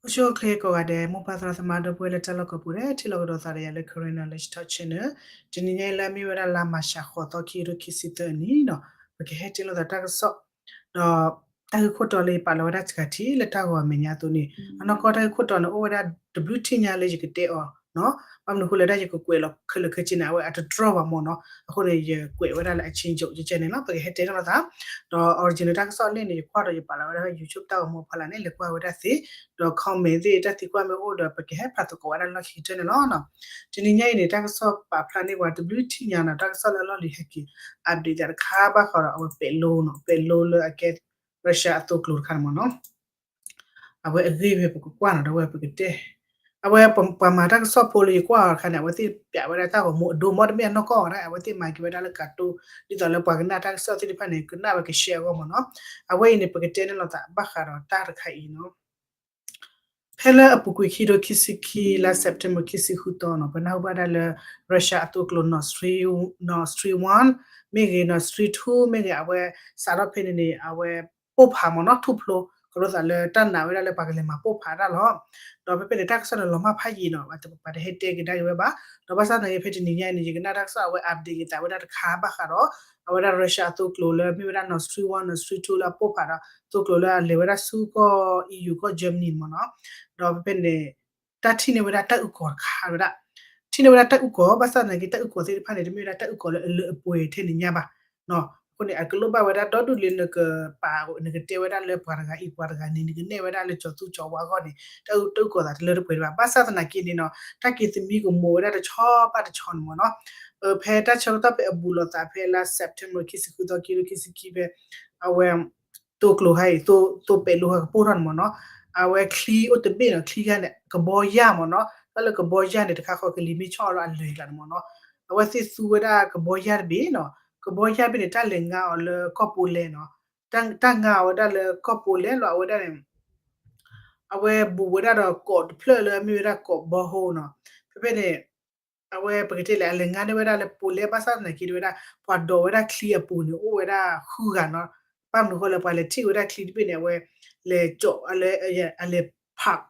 အိၣ်ဆူၣ်အိၣ်ချ့ကိးဂၤဒဲး မိၢ်ပၢ်သရၣ်သမါဒီပုၢ်ဝဲၢ်လၢတၢ်လီၢ်ကိးပူၤဒီး ထံၣ်လိာ်ကဒီးသးဒီးယၤလၢ Karen Knowledge Talk Channel. တနံၤညါအံၤလၢအမ့ၢ်ဝဲဒၣ်လါမၤရှး ဃိးသီ ခံကထိခံဆံသၢအနံၤနီၤ, ပကဟဲတဲလိာ်သးတၢ်ကစီၣ် ဒီးတၢ်ဂ့ၢ်ခိၣ်တီလၢယပာ်လီၤဝဲဒၣ်တဂၤထံးလၢတၢ်ဂီၤအမဲာ်ညါအသိးန့ၣ် အနီၢ်ကီၢ်တၢ်ဂ့ၢ်ခိၣ်တီန့ၣ် အိၣ်ဝဲဒၣ်တဘျုးထံၣ်ညါလၢယကတဲအီၤနီၤ. ဘၣ်မနုၤအဃိလဲၣ်ဒၣ်ယကကွဲးလီၤခဲလၢာ်ခဲဆ့န့ၣ် အဝဲအတတြီဘၣ်မ့ၢ်နီၤ. အဃိန့ၣ် ယကွဲးဝဲဒၣ်လၢအဆ့ကၠိးကဲန့ၣ်လီၤ. ပကဟဲတဲန့ၣ်လီၤသး ဒီး original တၢ်ကစီၣ်လၢန့ၣ် ယကွၢ်ဒီးယပာ်လီၤဝဲဒၣ်ဖဲ YouTube တၢ်ဂီၤမူအဖီလာ်န့ၣ် လဲၤကွၢ်ဝဲဒၣ်သ့, ဒီး comment သ့ၣ် တၢ်သံကွၢ်မ့ၢ်အိၣ်ဒီး ပကဟဲဖးသကိးဝဲဒၣ်လီၢ်ခံကတၢၢ်န့ၣ်လီၤ. တနံၤညါအံၤန့ၣ် တၢ်ကစီၣ်ပာ်ဖျါန့ၢ်ပှၤတဘျုးထံၣ်ညါနီၤ, တၢ်ကစီၣ်လၢအလီၢ်လံၤဟဲက့ၤ update သးတခါဘၣ်ဃးဒီးအဝဲပဲာ်လိနီၤ, ပဲာ်လိလၢအကဲ Russia အသိကျိၤတခါန့ၣ်မ့ၢ်နီၤ. အဝဲအဂ့ၢ်ဖဲပကကွၢ်နီၤ ဒီးဝဲပကတဲ အဝဲပှၤမၤတၢ်ကစီၣ်ဖိလၢယကွၢ်အီၤတခါန့ၣ် အဝဲသ့ၣ်ပျးဝဲဒၣ်တၢ်ဂီၤမူအဒိမ့ၢ်တမ့ၢ်အနီၢ်ကီၢ်ဝဲဒၣ် အဝဲသ့ၣ်မၤက့ၤဝဲဒၣ်လၢကတိၤ ဒ်သိးလၢပှၤကနၣ်တၢ်ကစီၣ်သ့ၣ်တဖၣ်န့ၣ် ကနၣ်ဝဲကရှဲအဂီၢ်မ့ၢ်နီၤ. အဝဲအံၤန့ၣ် ပကတဲန့ၣ်လီၤသးဘၣ်ဃးဒီးတၢ်တခါအံၤနီၤ. ဖဲလၢအပူၤကွံာ်ခံကထိခံဆံခံ လါ September ခံဆံဃုသီနီၤ ပနၢ်ဟူဘၣ်ဒၣ်လၢ Russia အသိကျိၤ Nord Stream, Nord Stream one မ့ၢ်ဂ့ၤ Nord Stream two မ့ၢ်ဂ့ၤ အဝဲစးထီၣ်ဖဲန့ၣ်န့ၣ် အဝဲပိၢ်ဖးမ့ၢ်နီၤ ထူၣ်ဖျိ ကလိသးလၢတၢ်နာ်ဝဲဒၣ်လၢပှၤကလဲၤမၤပိၢ်ဖးတၢ်လီၤ. ဒီးဖဲဖဲန့ၣ် တၢ်ကစီၣ်န့ၣ်လီၤမၢ်ဖးယံာ်နီၤ ပှၤတဟဲတဲကဒါက့ၤဝဲဘၣ်. ဒီးဘၣ်ဆၣ်သနာ်က့ ဖဲတနံၤညါအံၤန့ၣ် ယကနၣ်တၢ်ကစီၣ်အဝဲ update က့ၤသးဝဲဒၣ်တခါဘၣ်ဃးဒီး အဝဲဒၣ် Russia အသိကျိၤလၢမ့ၢ်ဝဲဒၣ် Nord Stream one Nord Stream two လၢအပိၢ်ဖးဒီး သိကျိၤလၢအလဲၤဝဲဒၣ်ဆူကီၢ် E U ကီၢ် Germany မ့ၢ်နီၤ. ဒီးဖဲဖဲန့ၣ် တၢ်ထံၣ်န့ၢ်ဝဲဒၣ်တၢ်အုၣ်ကီၤတခါဝဲဒၣ် ထံၣ်န့ၢ်ဝဲဒၣ်တၢ်အုၣ်ကီၤ ဘၣ်ဆၣ်သနာ်က့ တၢ်အုၣ်ကီၤသ့ၣ်တဖၣ်န့ၣ် တမ့ၢ်ဝဲဒၣ်တၢ်အုၣ်ကီၤလၢအလၢအပှဲၤထဲန့ၣ်ညါဘၣ်. အဃိန့ၣ် အကလိၣ်ဘၣ်ဝဲဒၣ်ဒီဒူၣ်လၢနကပာ် နကတဲဝဲဒၣ်လၢပှၤတဂၤအံၤ ပှၤတဂၤန့ၣ် နကနဲၣ်ဝဲဒၣ်လၢကၠီၤသူကၠီၤဝါအဂီၢ်န့ၣ် တၢ်အုၣ်ကီၤသးတလၢတပှဲၤဒံးဘၣ်. ဘၣ်ဆၣ်သနာ်က့န့ၣ်နီၤ တၢ်က့ၤသမံကမိးဝဲဒၣ်တဆီဘၣ်တဆီန့ၣ်မ့ၢ်နီၤ. ဖဲတၢ်ဆၢကတီၢ်ဖဲအဘူးလိာ်သးဖဲလါ September ခံဆံဃုသီ ခံကထိခံဆံခံဖဲ အဝဲ သိကျိၤဟါအံၤ သိ သိပဲာ်လိဟါကပိၢ်ထီၣ်န့ၣ်မ့ၢ်နီၤ. အဝဲချံအိၣ်တဘ့ၣ်နီၤ ချံခါန့ၣ် ကဘီယၢ်မ့ၢ်နီၤ. တၢ်လၢကဘီယၢ်န့ၣ် တခါဃီကလံၤမ့ၢ်ဆီၣ်အီၤလီၤအလၢာ်ကျါန့ၣ်မ့ၢ်နီၤ. အဝဲသ့ၣ်သူဝဲဒၣ်ကဘီယၢ်တဘ့ၣ်နီၤ. ကဘီယၢ်တဘ့ၣ်န့ၣ် တၢ်လဲၤငါအီၤလၢကီၢ်ပူၤလဲၣ်နီၤ. တၢ် တၢ်ငါအီၤဝဲဒၣ်လၢကီၢ်ပူၤလဲၣ်လီၤ အဝဲဒၣ်န့ၣ် အဝဲဘူးဝဲဒၣ်ဒီးကိးတဖျၢၣ်လၢအမ့ၢ်ဝဲဒၣ်ကိးဘီဟိနီၤ. ဖဲဖဲန့ၣ် အဝဲပကတဲလဲၣ် အလဲၤငါန့ၢ်ဝဲဒၣ်လၢပူၤလဲၣ် ဘၣ်ဆၣ်သနာ်က့တဝဲဒၣ် ပှၤဒိးဝဲဒၣ်ချံအပူၤန့ၣ် အိၣ်ဝဲဒၣ်ဃုဂၤနီၤ. ဘၣ်မနုၤဃိလဲၣ် ပှၤလဲၤထံၣ်ဝဲဒၣ်ချံတဘ့ၣ်န့ၣ် အဝဲလဲၤကၠီး အလဲၤ အလဲၤဖး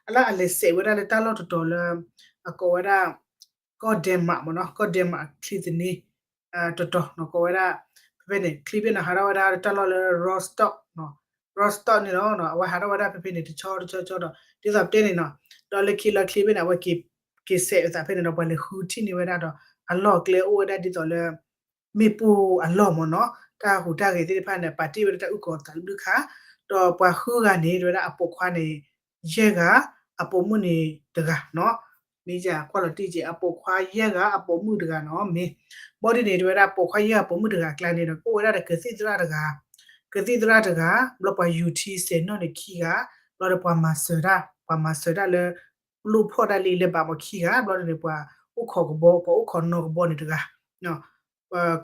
အလၢအလဲၤစဲးဝဲဒၣ်လၢတၢ်လီၢ်တတီၤလၢ အကိးဝဲဒၣ် ကီၢ် Denmark မ့ၢ်နီၤ ကီၢ် Denmark ချံသန့ တတီၤနီၤ ကိးဝဲဒၣ် ဖဲဖဲန့ၣ် ချံဖဲန့ၣ် ဟးထီၣ်ဝဲဒၣ်တၢ်လီၢ်လၢ Rostock နီၤ Rostock န့ၣ်လီၤ. အဝဲဟးထီၣ်ဝဲဒၣ်ဖဲဖဲန့ၣ် တဆီတဆီဆီဒီး ဒ်သိးပတဲန့ၣ်နီၤ ဒီးလၢခံလီၤချံဖဲန့ၣ် အဝဲက့ၤ က့ၤစဲးအသးဖဲန့ၣ်ဒီး ပှၤလဲၤဃုထံၣ်န့ၢ်ဝဲဒၣ်ဒီး အလီၢ်အကျဲအိၣ်ဝဲဒၣ်ဒ်သိးလၢ မ့ၣ်ပိၢ်အလီၢ်မ့ၢ်နီၤ တၢ်ဟူးတၢ်ဂဲၤသ့ၣ်တဖၣ်န့ၣ် ပာ်တ့ၢ်ဝဲဒၣ်တၢ်အုၣ်ကီၤသးတဘျုးခါ ဒီးပှၤဃုဂၤန့ၣ် တဝဲဒၣ်အပိာ်ခွါန့ၣ် ယဲၢ်ဂၤ အပိာ်မုၣ်န့ၣ်တဂၤနီၤ မ့ၢ်ယကွၢ်လီၤတံၢ်က့ၤ အပိာ်ခွါယဲၢ်ဂၤ အပိာ်မုၣ်တဂၤနီၤ မ့ၢ် ဘီဒ်န့ၣ် တဝဲဒၣ်ပိာ်ခွါယဲၢ်ဂၤ ပိာ်မုၣ်တဂၤအကျါန့ၣ်ဒီး ကအိၣ်ဝဲဒၣ်ဒီးကသံၣ်သရၣ်တဂၤ ကသံၣ်သရၣ်တဂၤ ဘျီပှၤယူၤထံစဲးနီၣ်န့ၣ်ခံဂၤ ဘျီဒီးပှၤမၤစၢၤတၢ် ပှၤမၤစၢၤတၢ်လၢ လိၣ်ဖီၣ်တၢ်လၢအံၤလၢဘးမ့ၢ်ခံဂၤ ဘျီဒ်န့ၣ် ပှၤအိၣ်ခိးကဘီ ပှၤအိၣ်ခိးနီၢ်ကဘီန့ၣ်တဂၤ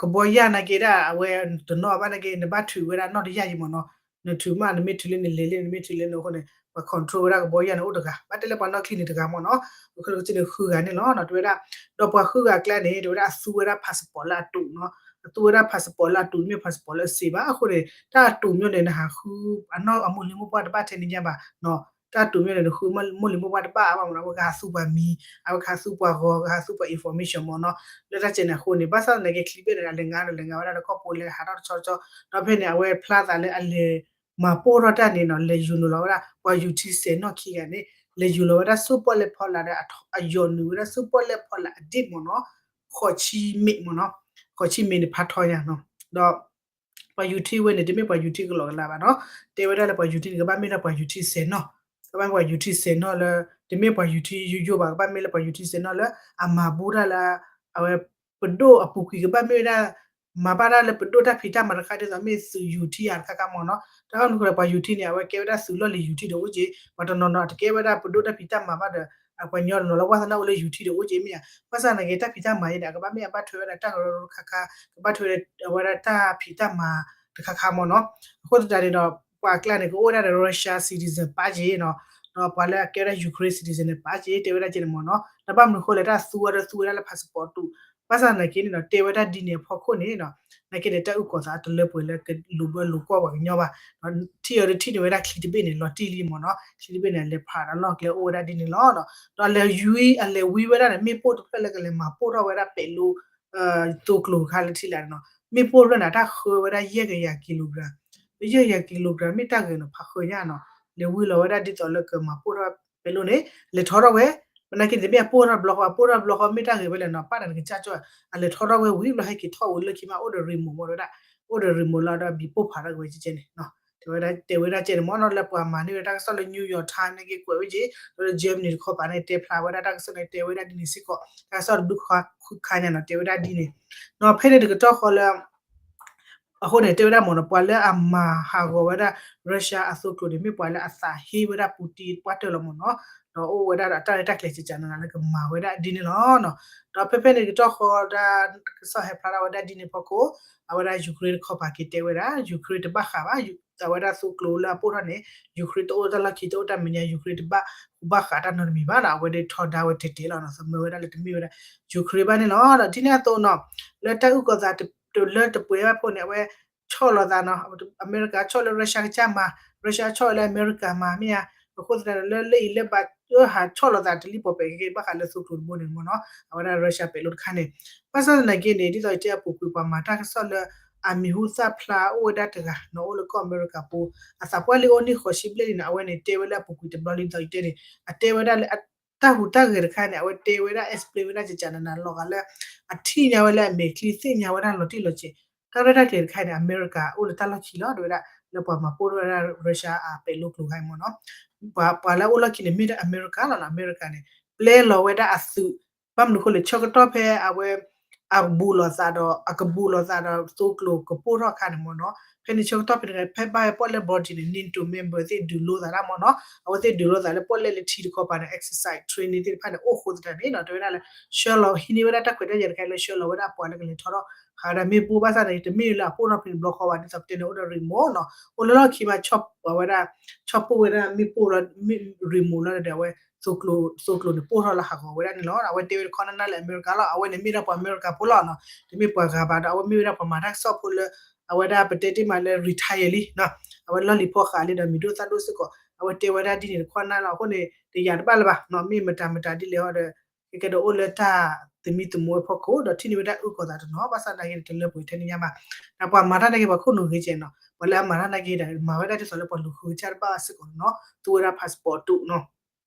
ကဘီယၢ်နာ်က့ဒၣ် အဝဲတနီၣ်ဘၣ်နာ်က့ နဘၣ်ထုးဝဲဒၣ်နီၣ်တယၢ်ယံၤမ့ၢ်နီၤ နထုးမး နမ့ၢ်ထုးလၢနလဲၤလၢ နမ့ၢ်ထုးလၢနအဃိန့ၣ် ပှၤ control ဝဲဒၣ်ကဘီယၢ်န့ၣ်အိၣ်တဂၤ ဘၣ်တဲလၢပှၤနီၣ်ချံန့ၣ်တဂၤမ့ၢ်နီၤ ခဲလၢာ်ကဆ့န့ၣ်ဃုဂၤန့ၣ်လီၤ တဝဲဒၣ် ဒီးပှၤဃုဂၤအကျါန့ၣ် တဝဲဒၣ်အသူဝဲဒၣ် passport လၢအတူးနီၤ အသူဝဲဒၣ် passport လၢအတူး တမ့ၢ် passport လၢအစ့ဘၣ် အဃိန့ၣ် တၢ်အတူးမ့ၢ်န့ၣ် နဟးဃု အနီၢ်အမိၢ်လံၤမိၢ်ပှၢ်တဘၣ်ထဲန့ၣ်ညါဘၣ်နီၤ တၢ်တူးမ့ၢ်န့ၣ် နဃုမိၢ်လံၤမိၢ်ပှၢ်တဘၣ်ဘၣ်မ့ၢ်နီၤ အဝဲကဟးသူပှၤမံၤ အဝဲကဟးသူပှၤဂီၤ ကဟးသူပှၤ information မ့ၢ်နီၤ လၢတၢ်စဲးန့ၣ်အဃိန့ၣ် ဘၣ်ဆၣ်သနာ်က့ ချံဘ့ၣ်န့ၣ် အလဲၤငါဒီးလဲၤငါဝဲဒၣ်လၢကီၢ်ပူၤလဲၣ် ဟးထီၣ်တဆီဆီ ဒီးဖဲန့ၣ် အဝဲဖျါသးလၢအလဲၤမၤပိၢ်ထီၣ်တၢ်န့ၣ်နီၤ လဲၤယူၤနုာ်လီၤဝဲဒၣ် ပှၤယူၤထံစဲးနီၣ်ခံဂၤန့ၣ် လဲၤယူၤလီၤဝဲဒၣ်ဆူပီၣ်လဲၣ်ဖီလာ်ဒီး အယိာ်နုာ်ဝဲဒၣ်ဆူပီၣ်လဲၣ်ဖီလာ်အဒ့ၣ်မ့ၢ်နီၤ ဃိးဆံမ့ၣ်မ့ၢ်နီၤ ဃိးဆံမ့ၣ်န့ၣ်ဖးထီညါနီၤ ဒီး ပှၤယူၤထံဝဲန့ၣ် တမ့ၢ်ပှၤယူၤထံကလီကလီဘၣ်နီၤ တဲဝဲဒၣ်လၢပှၤယူၤထံန့ၣ် ကဘၣ်မ့ၢ်ဒၣ်ပှၤယူၤထံစဲးနီၣ် ကဘၣ်မ့ၢ်ပှၤယူၤထံစဲးနီၣ်လၢ တမ့ၢ်ပှၤယူၤထံယိယိဘၣ် ကဘၣ်မ့ၢ်လၢပှၤယူၤထံစဲးနီၣ်လၢ အမၤဘူၣ်တၢ်လၢ အဝဲ ပဒိၣ်အပူၤကွံာ်ကဘၣ်မ့ၢ်ဝဲဒၣ် မၤဘၣ်တၢ်လၢပဒိၣ်တၢ်ဖံးတၢ်မၤတခါဒ်သိးမ့ၢ်သုးယူၤထံဧါတခါခါမ့ၢ်နီၤ တၢ်ဘၣ်မနုၤဃိလဲၣ် ပှၤယူၤထံန့ၣ် အဝဲကဲဝဲဒၣ်သုးလီၢ်လံၤယူၤထံဒီးအိၣ်က့ ပှၤတနီၤနီၤတကဲဝဲဒၣ်ပဒိၣ်တၢ်ဖံးတၢ်မၤဘၣ်ဒီး အပှၤကညီတနီၤလၢဝါသနာအိၣ်လၢယူၤထံဒီးအိၣ်က့မ့ၢ်ဧါ ဘၣ်ဆၣ်သနာ်က့ တၢ်ဖံးတၢ်မၤအံၤန့ၣ် အကဘၣ်မ့ၢ်အဘၣ်ထွဲဝဲဒၣ်တၢ်ကရၢကရိတခါခါ ကဘၣ်ထွဲဝဲဒၣ်တၢ်ဖံးတၢ်မၤတခါခါမ့ၢ်နီၤ အဃိသတးန့ၣ်ဒီး ပှၤအကျါန့ၣ် ကအိၣ်ဝဲဒၣ်ဒီး Russia citizen ပာ်က့နီၤ ဒီးပှၤလၢအကဲဝဲဒၣ် Ukraine citizen န့ၣ် ပာ်က့ တဲဝဲဒၣ်က့န့ၣ်မ့ၢ်နီၤ တၢ်ဘၣ်မနုၤဃိလဲၣ် တၢ်သူဝဲဒၣ်သူဝဲဒၣ်လၢ passport တူး ဘၣ်ဆၣ်သနာ်က့န့ၣ်ဒီး တဲဝဲဒၣ်ဒ်န့ၣ်အဖီခိၣ်န့ၣ်ဒီး သနာ်က့န့ၣ် တၢ်အုၣ်ကီၤသးတလၢပှဲၤလၢကလိာ်ဘၢလိာ်ကွီၢ်ပှၤကညီဘၣ်. ထံၣ်အီၤဒ်ထံၣ်န့ၢ်ဝဲဒၣ်ချံတဘ့ၣ်န့ၣ် လီၤတံၢ်လံမ့ၢ်နီၤ, ချံတဘ့ၣ်န့ၣ် အလဲၤဖးဒီးလီၢ်ကျဲအိၣ်ဝဲဒၣ်ဒ်န့ၣ်လီၤ. ဒီးအလဲၤဝံ အလဲၤဝံဝဲဒၣ်န့ၣ် မ့ၣ်ပိၢ်တဖျၢၣ်လၢကလဲၤမၤပိၢ်ထီၣ်ဝဲဒၣ်ပဲာ်လိ သိကျိၤတခါလၢထံလာ်န့ၣ်နီၤ, မ့ၣ်ပိၢ်တဖျၢၣ်န့ၣ် အတၢ်ဃၢဝဲဒၣ်ယဲၢ်ကယၤ kilogram, ယဲၢ်ကယၤ kilogram မ့ၢ်တၢ်ဂ့ၤနီၤ ဖးဃၢညါနီၤ, လဲၤဝံလီၤဝဲဒၣ်ဒ်သိးလၢကမၤပိၢ်ထီၣ်ပဲၤလိန့ၣ် လဲၤထီထီၣ်ဝဲ, သနာ်က့န့ၣ် တမ့ၢ်အပိၢ်ထီၣ်တဘျီဃီ အပိၢ်ထီၣ်တဘျီဃီမ့ၢ်တၢ်ဂ့ၤဝဲလဲၣ်နီၤ, ပၣ်တၢ်တကစၢ်ကၠီၣ် အလဲၤထီထီၣ်ဝဲဝံၤဘျီဟဲက့ၤထီၣ်ဝဲလၢခံမး အိၣ်ဒီး remote မ့ၢ်ဝဲဒၣ်, အိၣ်ဒီး remote လီၤဒီးဘံပိၢ်ဖးထီၣ်က့ၤဝဲကဲကဲန့ၣ် တဲဝဲဒၣ်ကဲန့ၣ်မ့ၢ်နီၤ, လၢပှၤမၤန့ၢ်ဝဲတၢ်ကစီၣ်လၢ New York Times န့ၣ်က့ၤကွဲးဝဲက့ၤ ဒီးလၢ Germany တခီပၤန့ၣ် တဲဖျါဝဲဒၣ်တၢ်ကစီၣ်န့ၣ် တဲဝဲဒၣ်ဒ်န့ၣ်စ့ၢ်ကီး, တၢ်ကစီၣ်တဘျုးဃီခါညါနီၤ တဲဝဲဒၣ်ဒ်န့ၣ်, ဒီးဖဲန့ၣ်တကတီၢ်ဃီလၢ အဃိန့ၣ် တဲဝဲဒၣ်မ့ၢ်နီၤ ပှၤလၢအမၤဟးဂီၤဝဲဒၣ် Russia အသိကျိၤန့ၣ် မ့ၢ်ပှၤလၢအသးဟ့ဝဲဒၣ် Putin ပှၢ်တၢၢ်လီၤမ့ၢ်နီၤ, ဒီးအိၣ်ဝဲဒၣ်ဒီးတၢ်ရဲၣ်တၢ်ကျဲၤကကနနၤလၢကမၤဝဲဒၣ်ဒ်န့ၣ်လီၤ. ဒီးဖဲဖဲန့ၣ်တကတီၢ်ဃီ တၢ်ကစီၣ်ဟဲဖျါထီၣ်ဝဲဒၣ်ဒ်န့ၣ်ဖီခိၣ်, အဝဲဒၣ် Ukraine တခီပၤက့ၤတဲဝဲဒၣ် Ukraine တဘၣ်ဃးဘၣ်, အဝဲဒၣ်သိကျိၤလၢအပိၢ်ထီၣ်န့ၣ် Ukraine တအိၣ်တၢ်လီၢ်ခံ တအိၣ်တၢ်မဲာ်ညါ Ukraine တဘၣ်ဃးတၢ်နီတမံၤဘၣ်နီၤ, အဝဲဒၣ်ထီဒါဝဲတဲတဲလီၤနီၤ, သမၢဝဲဒၣ်လၢတမ့ၢ်ဝဲဒၣ် Ukraine ဘၣ်န့ၣ်လီၤ. ဒီးဒ်န့ၣ်အသိးနီၤ လၢတၢ်အုၣ်ကီၤသးတလၢတပှဲၤဘၣ်ဖဲန့ၣ် အဝဲဆီၣ်လီၤသးနီၤ, အမဲရကၤဆီၣ်လၢ Russia ကစၢ်မၤ, Russia ဆီၣ်လၢအမဲရကၤမၤ မ့ၢ်ဧါ, အဃိသတးဒီးလၢလၢအံၤလၢဘၣ် ဟးဆီၣ်လီၤသးတလံၣ်ပီၤပဲာ်က့ၤဘၣ်ဃးလၢသိကျိၤတဘိန့ၣ်မ့ၢ်နီၤ, အဝဲဒၣ် Russia ပဲာ်လိတခါန့ၣ်, ဘၣ်ဆၣ်သနာ်က့န့ၣ် ဒ်သိးယတဲအပူၤကွံာ်ပှၤမၤတၢ်ကစီၣ်လၢ အမံၤဟူသၣ်ဖျါအိၣ်ဝဲဒၣ်တဂၤနီၤ အိၣ်လၢကီၢ်အမဲရကၤပူၤ, အသးပှၢ်လံအိၣ်နံၣ်ဃိးဆံဘျဲၣ်လံနီၤ, အဝဲန့ၣ်တဲဝဲလၢအပူၤကွံာ်တဘျီလံ ဒ်သိးယတဲန့ၣ် အတဲဝဲဒၣ်လၢ တၢ်ဟူးတၢ်ဂဲၤတခါန့ၣ် အဝဲတဲဝဲဒၣ် explain ဝဲဒၣ်ကကနနၤလီၤဂာ်လၢ အထံၣ်ညါဝဲလၢအမဲာ်ချံ သ့ၣ်ညါဝဲဒၣ်လီၤတံၢ်လီၤဆဲး, တၢ်ရဲၣ်တၢ်ကျဲၤတခါန့ၣ် အမဲရကၤအိၣ်လၢတၢ်လီၢ်ခံလီၤ တဲဝဲဒၣ် လၢပှၤမၤပိၢ်ထီၣ်ဝဲဒၣ် Russia အပဲာ်လိကျိၤခါအံၤမ့ၢ်နီၤ, ပှၤလၢအအိၣ်လီၢ်ခံန့ၣ် မ့ၢ်ဒၣ်အမဲရကၤလီၤနီၤ, အမဲရကၤန့ၣ် ပျဲလီၤဝဲဒၣ်အသုး, ဘၣ်မနုၤအဃိလဲၣ် ဆၢကတီၢ်ဖဲအဝဲ အဘူးလိာ်သးဒီး အကဘူးလိာ်သးဒီးသိကျိၤကပိၢ်ထီၣ်အခါန့ၣ်မ့ၢ်နီၤ, ဖဲန့ၣ်ဆၢကတီၢ်ဖဲန့ၣ် ဖဲဘၣ်ဝဲပီၣ်လဲၣ် Baltic န့ၣ် NATO member သ့ၣ်ဒုးလိသးဒၣ်မ့ၢ်နီၤ, အဝဲသ့ၣ်ဒုးလိသးလၢပီၣ်လဲၣ်လၢထံတခီပၤန့ၣ် exercise training သ့ၣ်တဖၣ်န့ၣ် အိၣ်ဃိသတးန့ၣ်နီၤ, တဲဝဲဒၣ်လၢ ဆှၢလီၤဟံးန့ၢ်ဝဲဒၣ်တၢ်ခွဲးတၢ်ယာ်တခါလၢဆှၢလီၤဝဲဒၣ်ပှၤလၢကလဲၤထီထီၣ် ဃးဝဲဒၣ်မ့ၣ်ပိၢ် ဘၣ်ဆၣ်သနာ်က့ တမ့ၢ်လၢအပိၢ်ထီၣ်ဖဲန့ၣ်တဘျီဃီဘၣ် ဒ်သိးပတဲန့ၣ် အိၣ်ဒီး remote နီၤ, အိၣ်လၢလီၢ်ခံမး ဆီၣ်ဝဲဒၣ် ဆီၣ်ပိၢ်ဝဲဒၣ်မ့ၣ်ပိၢ်လီၤ remote လီၤဒီးအဝဲ သိကျိၤန့ၣ်ပိၢ်ထီၣ်လၢဟးဂီၤဝဲဒၣ်န့ၣ်လီၤ. အဝဲတဲဝဲတခီနၢ်နၢ်လၢအမဲရကၤလီၤ, အဝဲန့ၣ်မ့ၢ်ဒၣ်ပှၤအမဲရကၤဖိလီၤနီၤ, တမ့ၢ်ပှၤဂၤဘၣ်ဒီး အဝဲမ့ၢ်ဝဲဒၣ်ပှၤမၤတၢ်ကစီၣ်ဖိလၢ အဝဲဒၣ်ပတဲတ့ၢ်မးလၢ retire လံနီၤ, အဝဲလီၢ်လံၤဖီဃးလံဒီးမံၤဒိၣ်သၣ်ဒိၣ်စ့ၢ်ကီး, အဝဲတဲဝဲဒၣ်ဒ်န့ၣ်တခီနၢ်လီၤ, အဃိန့ၣ် တယာ်တဘၣ်လၢၤဘၣ်နီၤ, မ့ၢ်မတၤမတၤဒ်လဲၣ်ဟီဒီး ကဲကဲဒီးအိၣ်လၢတၢ်သမံသမိးဝဲဖီခိၣ် ဒီးထံၣ်န့ၢ်ဝဲဒၣ်အုၣ်ကီၤသးတနီၤ, ဘၣ်ဆၣ်သနာ်က့န့ၣ် တလၢပှဲၤထဲန့ၣ်ညါဘၣ်, ဒီးပှၤမၤတၢ်နာ်က့ ပှၤခိၣ်နူာ်ဂ့ၤကဲနီၤ, ပှၤလၢအမၤတၢ်နာ်က့ဒီး မၤဝဲဒၣ်ဒ်သိးလၢပှၤလူၤဃုကစၢ်တဘၣ်ဘၣ်စ့ၢ်ကီးနီၤ, သူဝဲဒၣ် passport တူးနီၤ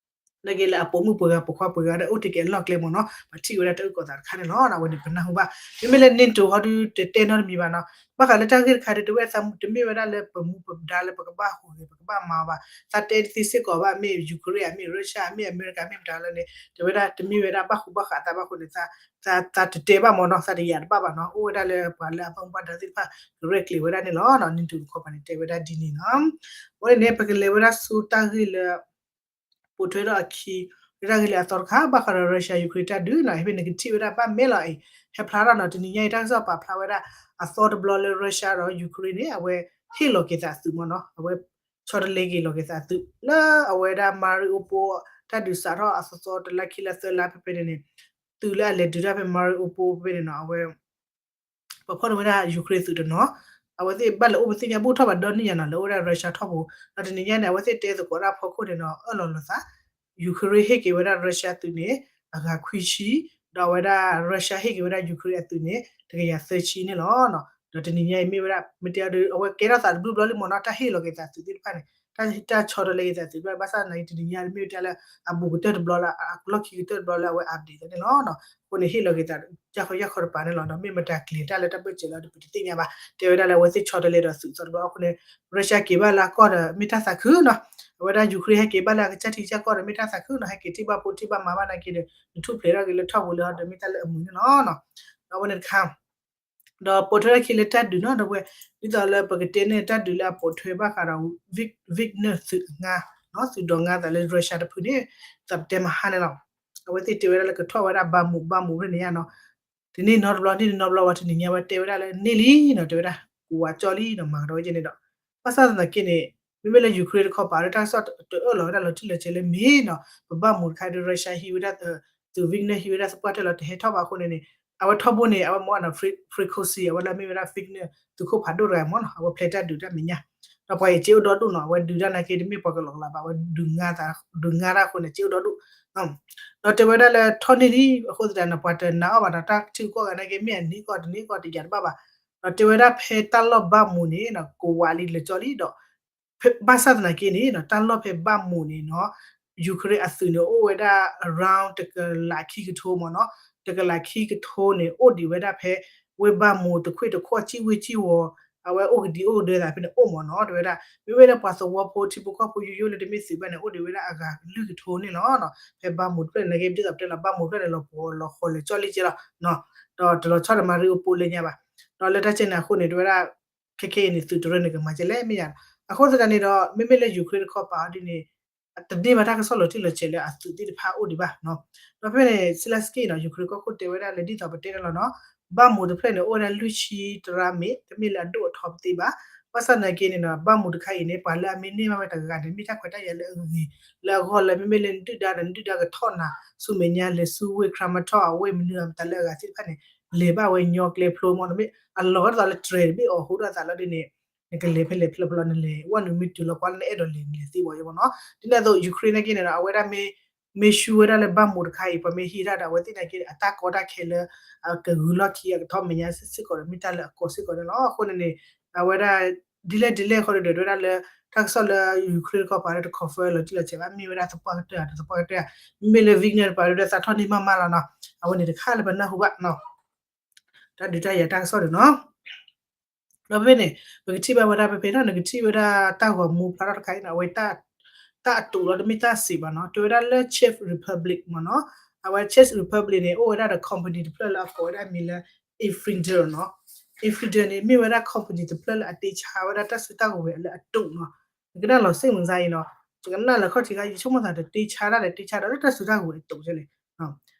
နာ်က့လၢအပိာ်မုၣ်ပှဲၤဂၤပိာ်ခွါပှဲၤဂၤဒီး အိၣ်တ့ၢ်က့ၤအလီၢ်ကျဲမ့ၢ်နီၤ, ပထံၣ်ဝဲဒၣ်တၢ်အုၣ်ကီၤသးတခါန့ၣ်လီၤ. အဝဲန့ၣ်ပနၢ်ဟူဘၣ်, မ့မ့ၢ်လၢ NATO ဟီဒုး တတဲနီတမံၤဘၣ်နီၤ, ဘၣ်ဃးလၢတၢ်ဂ့ၢ်တခါဒုး တဝဲသးတမ့ၢ်ဝဲဒၣ်လၢပမူပဒါလၢပကဘၣ်ဟူးဂဲၤ ပကဘၣ်မၤအီၤဘၣ်, သးတဲသ့စ့ၢ်ကီးဘၣ် မ့ၢ် Ukraine မ့ၢ် Russia မ့ၢ် အမဲရကၤ မ့ၢ်မတၤလၢန့ၣ် တဲဝဲဒၣ်တမ့ၢ်ဝဲဒၣ်ဘၣ်ဃူဘၣ်ဃးသးဘၣ်ဃိန့ၣ် သးတတဲဘၣ်မ့ၢ်နီၤ, သးတယာ်တဘၣ်ဘၣ်နီၤ, အိၣ်ဝဲဒၣ်လၢပှၤလၢအဘၣ်မူဘၣ်ဒါသ့ၣ်တဖၣ် ကရဲၣ်ကျဲၤဝဲဒၣ်န့ၣ်လီၤ. NATO တခီပၤန့ၣ် တဲဝဲဒၣ်ဒ်န့ၣ်နီၤ, အဃိန့ၣ်န့ၣ် ပကလဲၤဝဲဒၣ်ဆူတၢ်ဂ့ၢ်လၢ ပိာ်ထွဲထီၣ်အခံ တၢ်ဂ့ၢ်လၢအသီတခါ ဘၣ်ဃးဒီး Russia Ukraine တၢ်ဒုးနီၤ, ဖဲန့ၣ်ကထံၣ်ဝဲဒၣ်ဘၣ်မဲာ်လီၤအံၤ ဟဲဖျါထီၣ်နီၤ, တနံၤညါအံၤ တၢ်ကစီၣ်ပာ်ဖျါဝဲဒၣ် အသီတဘျီလၢ Russia ဒီး Ukraine န့ၣ် အဝဲဟ့ၣ်လီၤက့ၤသးသုးမ့ၢ်နီၤ, အဝဲဆီတလဲက့ၤလီၤက့ၤသးသုး လၢအဝဲဒၣ် Mariupol တၢ်ဒုးစးထီၣ်အသီသီတလါခံလါသၢလါဖဲဖဲန့ၣ်န့ၣ် သုးလၢအလဲၤဒုးတၢ်ဖဲ Mariupol ဖဲဖဲန့ၣ်နီၤ, အဝဲ ပှၤဖီၣ်န့ၢ်ဝဲဒၣ် Ukraine သုးတနီၤ, အဝဲသ့ၣ်ဘၣ်လဲၤအိၣ်ပသ့ၣ်ညါဘူၣ်ထီၣ်ဘးဒီနံၣ်ညါနီၤ လၢအိၣ်ဝဲဒၣ် Russia ထီၣ်ပူၤ, ဒီးတနံၤညါန့ၣ် အဝဲသ့ၣ်တဲသကိးတၢ်ဖီခိၣ်န့ၣ်နီၤ အၢၣ်လီၤလိာ်သး, Ukraine ဟ့ၣ်က့ၤဝဲဒၣ် Russia သုးန့ၣ် အဂၤခွံဆံ, ဒီးအဝဲဒၣ် Russia ဟ့ၣ်က့ၤဝဲဒၣ် Ukraine အသုးန့ၣ် တကယၤသၢဆံန့ၣ်လီၤ. ဒီးတနံၤညါအံၤမ့ၢ်ဝဲဒၣ် မ့ၢ်တဲအီၤဒီး အဝဲကဲထီၣ်သးတဘျုးဘျီလံမ့ၢ်နီၤ တၢ်ဟ့ၣ်လီၤက့ၤသးသုးသ့ၣ်တဖၣ်န့ၣ် တၢ်ဆီတလဲက့ၤသးသုးတဖၣ် ဘၣ်ဆၣ်သနာ်က့ တနံၤညါမ့ၢ်ဝဲဒၣ်လၢ အဘူးကတၢၢ်တဘျီလၢ အလီၢ်ခံကတၢၢ်တဘျီလၢအဝဲ update သးန့ၣ်လီၤ. အဃိန့ၣ် ဟ့ၣ်လီၤက့ၤသး ယၢ်ခီယၢ်ခီတပၤန့ၣ်လီၤ. ဒီးမ့ၢ်မတၤကျဲၤတၢ်လၢတၢ်ဘၢၣ်စၢၤလီၤ ပတသ့ၣ်ညါဘၣ်. တဲဝဲဒၣ်လၢအဝဲသ့ၣ်ဆီတလဲဒီးသုးသီတဘျီအဃိန့ၣ် Russia က့ၤဘၣ်လၢအကီၢ်ဒီး မ့ၢ်တၢ်သးခုနီၤ. အဝဲဒၣ် Ukraine ဟဲက့ၤဘၣ်လၢအကစၢ်ထံကစၢ်ကီၢ်ဒီး မ့ၢ်တၢ်သးခုနီၤ. ဟဲက့ၤထံၣ်ဘၣ်ဖိထံၣ်ဘၣ်မါဘၣ်နာ်က့ဒီး နထူၣ်ဖျဲးထီၣ်က့ၤလၢထီၣ်ပူၤလၢဟီဒီး မ့ၢ်တၢ်လၢအမုာ်န့ၣ်လီၤ. ဒီးအဝဲန့ၣ်တခါ ဒီးပိာ်ထွဲထီၣ်ခံလၢတၢ်ဒုးနီၤ ဒီပုၢ်ဝဲၢ် ဒ်သိးလၢပကတဲန့ၣ် တၢ်ဒုးလၢအပိာ်ထွဲဘၣ်ဃးဒီး Wagner သုးအငါ သုးဒီးငါသးလၢ Russia တဖုန့ၣ် သးပတဲမဟါန့ၣ်လီၤ. အဝဲသ့ၣ်တဲဝဲဒၣ်လၢကထီၣ်ဝဲဒၣ် Bakhmut Bakhmut ဖဲန့ၣ်ညါနီၤ. တန့ၢ်နီတဘျီ န့ၢ်နီတဘျီဝဲ တနံၤညါဝဲတဲဝဲဒၣ်လၢန့ၢ်လံနီၤ တဲဝဲဒၣ် ကဝးကၠီလံနီၤ မၤကဒီးဝဲကဲန့ၣ်ဒီး ဘၣ်ဆၣ်သနာ်က့န့ၣ် မ့မ့ၢ်လၢ Ukraine တခီပၤလၢတၢ်ကစီၣ်တအၢၣ်လီၤဝဲဒၣ်လီၤတံၢ်လီၤဆဲးလၢမ့ၢ်နီၤ ပဘၣ်မူတခါဒီး Russia ဟံးဝဲဒၣ် သုး Wagner ဟံးဝဲဒၣ်သပှၢ်တၢၢ်လီၤတဟဲထီၣ်ဘၣ်အဃိန့ၣ်န့ၣ် အဝဲထီဘိန့ၣ် အဝဲမ့ၢ်နီၤ frequency အဝဲလၢမ့ၢ်ဝဲဒၣ် frequency သုးခိၣ်ဖးဒိၣ်တဂၤမ့ၢ်နီၤ အဝဲဖျဲးတၢ်ဒုးတၢ်မဲာ်ညါ, ဒီးပှၤအံၤစ့အိၣ်ဒီဒူၣ်နီၤ အဝဲဒုးတၢ်နာ်က့ တမ့ၢ်ပှၤကလီကလးဘၣ် အဝဲ ဒုးငါတၢ်အဃိန့ၣ် စ့အိၣ်ဒီဒူၣ်, ဒီးတဲဝဲဒၣ်လၢထီၣ်န့ၢ်လံ အဃိသတးန့ၣ် ပှၤတနာ်အီၤဘၣ်ဒီး တၢ်ထံကီၢ်ဂၤနာ်က့ မ့ၢ်အနံၣ်ကီၢ်တနံၣ်ကီၢ်တယၤတဘၣ်ဘၣ်, ဒီးတဲဝဲဒၣ်ဖဲတၢ်လီၢ်ဘၣ်မူးန့ၣ် ကိးဝးလံလၢာ်ကၠီလံဒီး ဘၣ်ဆၣ်သနာ်က့န့ၣ် တၢ်လီၢ်ဖဲဘၣ်မူးန့ၣ်နီၤ Ukraine အသုးန့ၣ် အိၣ်ဝဲဒၣ် around တကလးခံကထိမ့ၢ်နီၤ, တကလးခံကထိန့ၣ် အိၣ်ဒံးဝဲဒၣ်ဖဲ ဝ့ၢ်ဘၣ်မူးတခွ့ၣ်တခီၣ် စံၣ်ဝ့ၢ်စံၣ်ဝီၤ အဝဲအိၣ်ကဒံအိၣ်ကဒၢသးဖဲန့ၣ်အိၣ်မ့ၢ်နီၤ တဲဝဲဒၣ် မ့မ့ၢ်လၢပှၤသဝီဖိထံဖိကီၢ်ဖိယိယိလၢတမ့ၢ်သုးဘၣ်န့ၣ် အိၣ်ဒံးဝဲဒၣ်အဂၤလွံၢ်ကထိန့ၣ်လီၤ. ဖဲဘၣ်မူးတဖျၢၣ်န့ၣ် နာ်က့ဒ်သိးပတဲလီၤ ဘၣ်မူးတဖျၢၣ်န့ၣ် လီၤပှီၤလီၤဃီၤလၢာ်ကၠီလံကဲလီၤ, ဒီးတလီၤဆီဒီး Mariupol လၢညါဘၣ်, ဒီးလၢတၢ်ကဲန့ၣ်အဃိန့ၣ် တဲဝဲဒၣ် ခဲခဲအံၤန့ၣ် သုးတရၢန့ၣ် ကမၤကဲလဲၣ်မ့ၢ်ယါ, အဃိသတးန့ၣ်ဒီး မ့မ့ၢ်လၢ Ukraine တခီပၤအီၤဒ်န့ၣ် တန့ၢ်ဘၣ်တၢ်ကစီၣ်လီၤတံၢ်လီၤဆဲးလၢအသုးသ့ၣ်တဖၣ်အိၣ်ဒံးဘၣ်နီၤ, ဒီးဖဲန့ၣ် Zelensky နီၤ Ukraine ကီၢ်ခိၣ်တဲဝဲဒၣ်လၢ ဒ်သိးပတဲတၢ်လီၤနီၤ ဘၣ်မူးတဖျၢၣ်န့ၣ် အိၣ်ဝဲဒၣ်လွံၢ်ဆံတရၢမ့ၢ် တမ့ၢ်လၢအဒိၣ်အထီပသ့ဘၣ်, ဘၣ်ဆၣ်သနာ်က့န့ၣ်ဒီး ဘၣ်မူးတခါအံၤန့ၣ် ပှၤလၢအမ့ၢ်န့ၢ်ဘၣ်ဝဲတဂၤန့ၣ် မ့ၢ်တၢ်ခွဲးတၢ်ယာ်လၢအဂ့ၤ လၢအဂီၢ်လၢ မ့မ့ၢ်လၢနဒုၣ်ဒါဒီး နဒုၣ်ဒါကထီၣ်နၤ ဆူမဲာ်ညါလဲၤဆူဝ့ၢ် Kramatorsk အဝ့ၢ်မနုၤမတၤလၢအဂၤသ့ၣ်တဖၣ်န့ၣ် လဲၤဘၣ်ဝဲညီကျဲဖျိမ့ၢ် တမ့ၢ်အလီၤဝဲဒ်သိးလၢတြဲၤတဘ့ၣ်အီၤဟူထီၣ်သးလီၤဒ်န့ၣ် နကလဲၤဖဲလဲၣ်ဖျၢၣ်ဖျၢၣ်လီၤ နလဲၤဝဲနုာ်မ့ၢ်တုၤလီၤကွၢ်လၢနအဲၣ်ဒိးလဲၤနလဲၤသ့ဝဲယဲမ့ၢ်နီၤ, ဒ်န့ၣ်အသိး Ukraine နာ်က့န့ၣ်ဒီး အဝဲဒၣ်မ့ၢ် မ့ၢ်ဆူဝဲဒၣ်လၢဘၣ်မူးတခါအံၤ ပှၤမ့ၢ်ဟံးတၢ်ဒီး အဝဲသ့ၣ်နာ်က့ အတၢ်ကီတၢ်ခဲလၢ ကဂုၤလီၢ်ခံအကထီၣ်မဲာ်ညါစ့ၢ်ကီးဒီး မ့ၢ်တၢ်လၢအကီစ့ၢ်ကီးန့ၣ်လီၤ. အဃိန့ၣ်န့ၣ် အဝဲဒၣ် ဒ်လဲၣ်ဒ်လဲၣ်အဃိန့ၣ်ဒီး တဲဝဲဒၣ်လၢ တၢ်ကစီၣ်လၢ Ukraine တခီပၤလၢတ confirm လီၤတံၢ်လီၤဆဲးဘၣ် မ့ၢ်ဝဲဒၣ်သပှၢ်ကတၢၢ်တသပှၢ်ကတၢၢ်, မ့မ့ၢ်လၢ Wagner တပၤဒီး သးထီၣ်န့ၢ်မးမးလီၤနီၤ, အဝဲန့ၣ်တခါလၢပနၢ်ဟူဘၣ်နီၤ တၢ်ဒုးတၢ်ယၤတၢ်ကစီၣ်န့ၣ်နီၤ ဒီးဖဲန့ၣ် ပကထံၣ်ဘၣ်ဝဲဒၣ်ဖဲဖဲနီၤ နကထံၣ်ဝဲဒၣ်တၢ်ဂီၤမူဖျါထီၣ်တခါအံၤနီၤ အဝဲ တၢ်အတုးလီၤ တမ့ၢ်တၢ်စံးဘၣ်နီၤ တဲဝဲဒၣ်လၢ Czech Republic မ့ၢ်နီၤ, အဝဲ Czech Republic န့ၣ် အိၣ်ဝဲဒၣ်ဒီး company တဖျၢၣ်လၢအကိးဝဲဒၣ်မံၤလၢ Infrared နီၤ, Infrared န့ၣ် မ့ၢ်ဝဲဒၣ် company တဖျၢၣ်လၢအတ့ဆါဝဲဒၣ်တၢ်စုတၢ်ကဝဲၤလၢအတုးနီၤ, နကနၣ်လီၤစ့ၣ်မုာ်စါအံၤနီၤ, ယကနၣ်လၢခီၣ်ထံးခါ ယဆိကမိၣ်သးဒီးတ့ဆါတၢ်ဒီးတ့ဆါဒီးလၢတၢ်စုတၢ်ကဝဲၤအတုးကဲလဲၣ်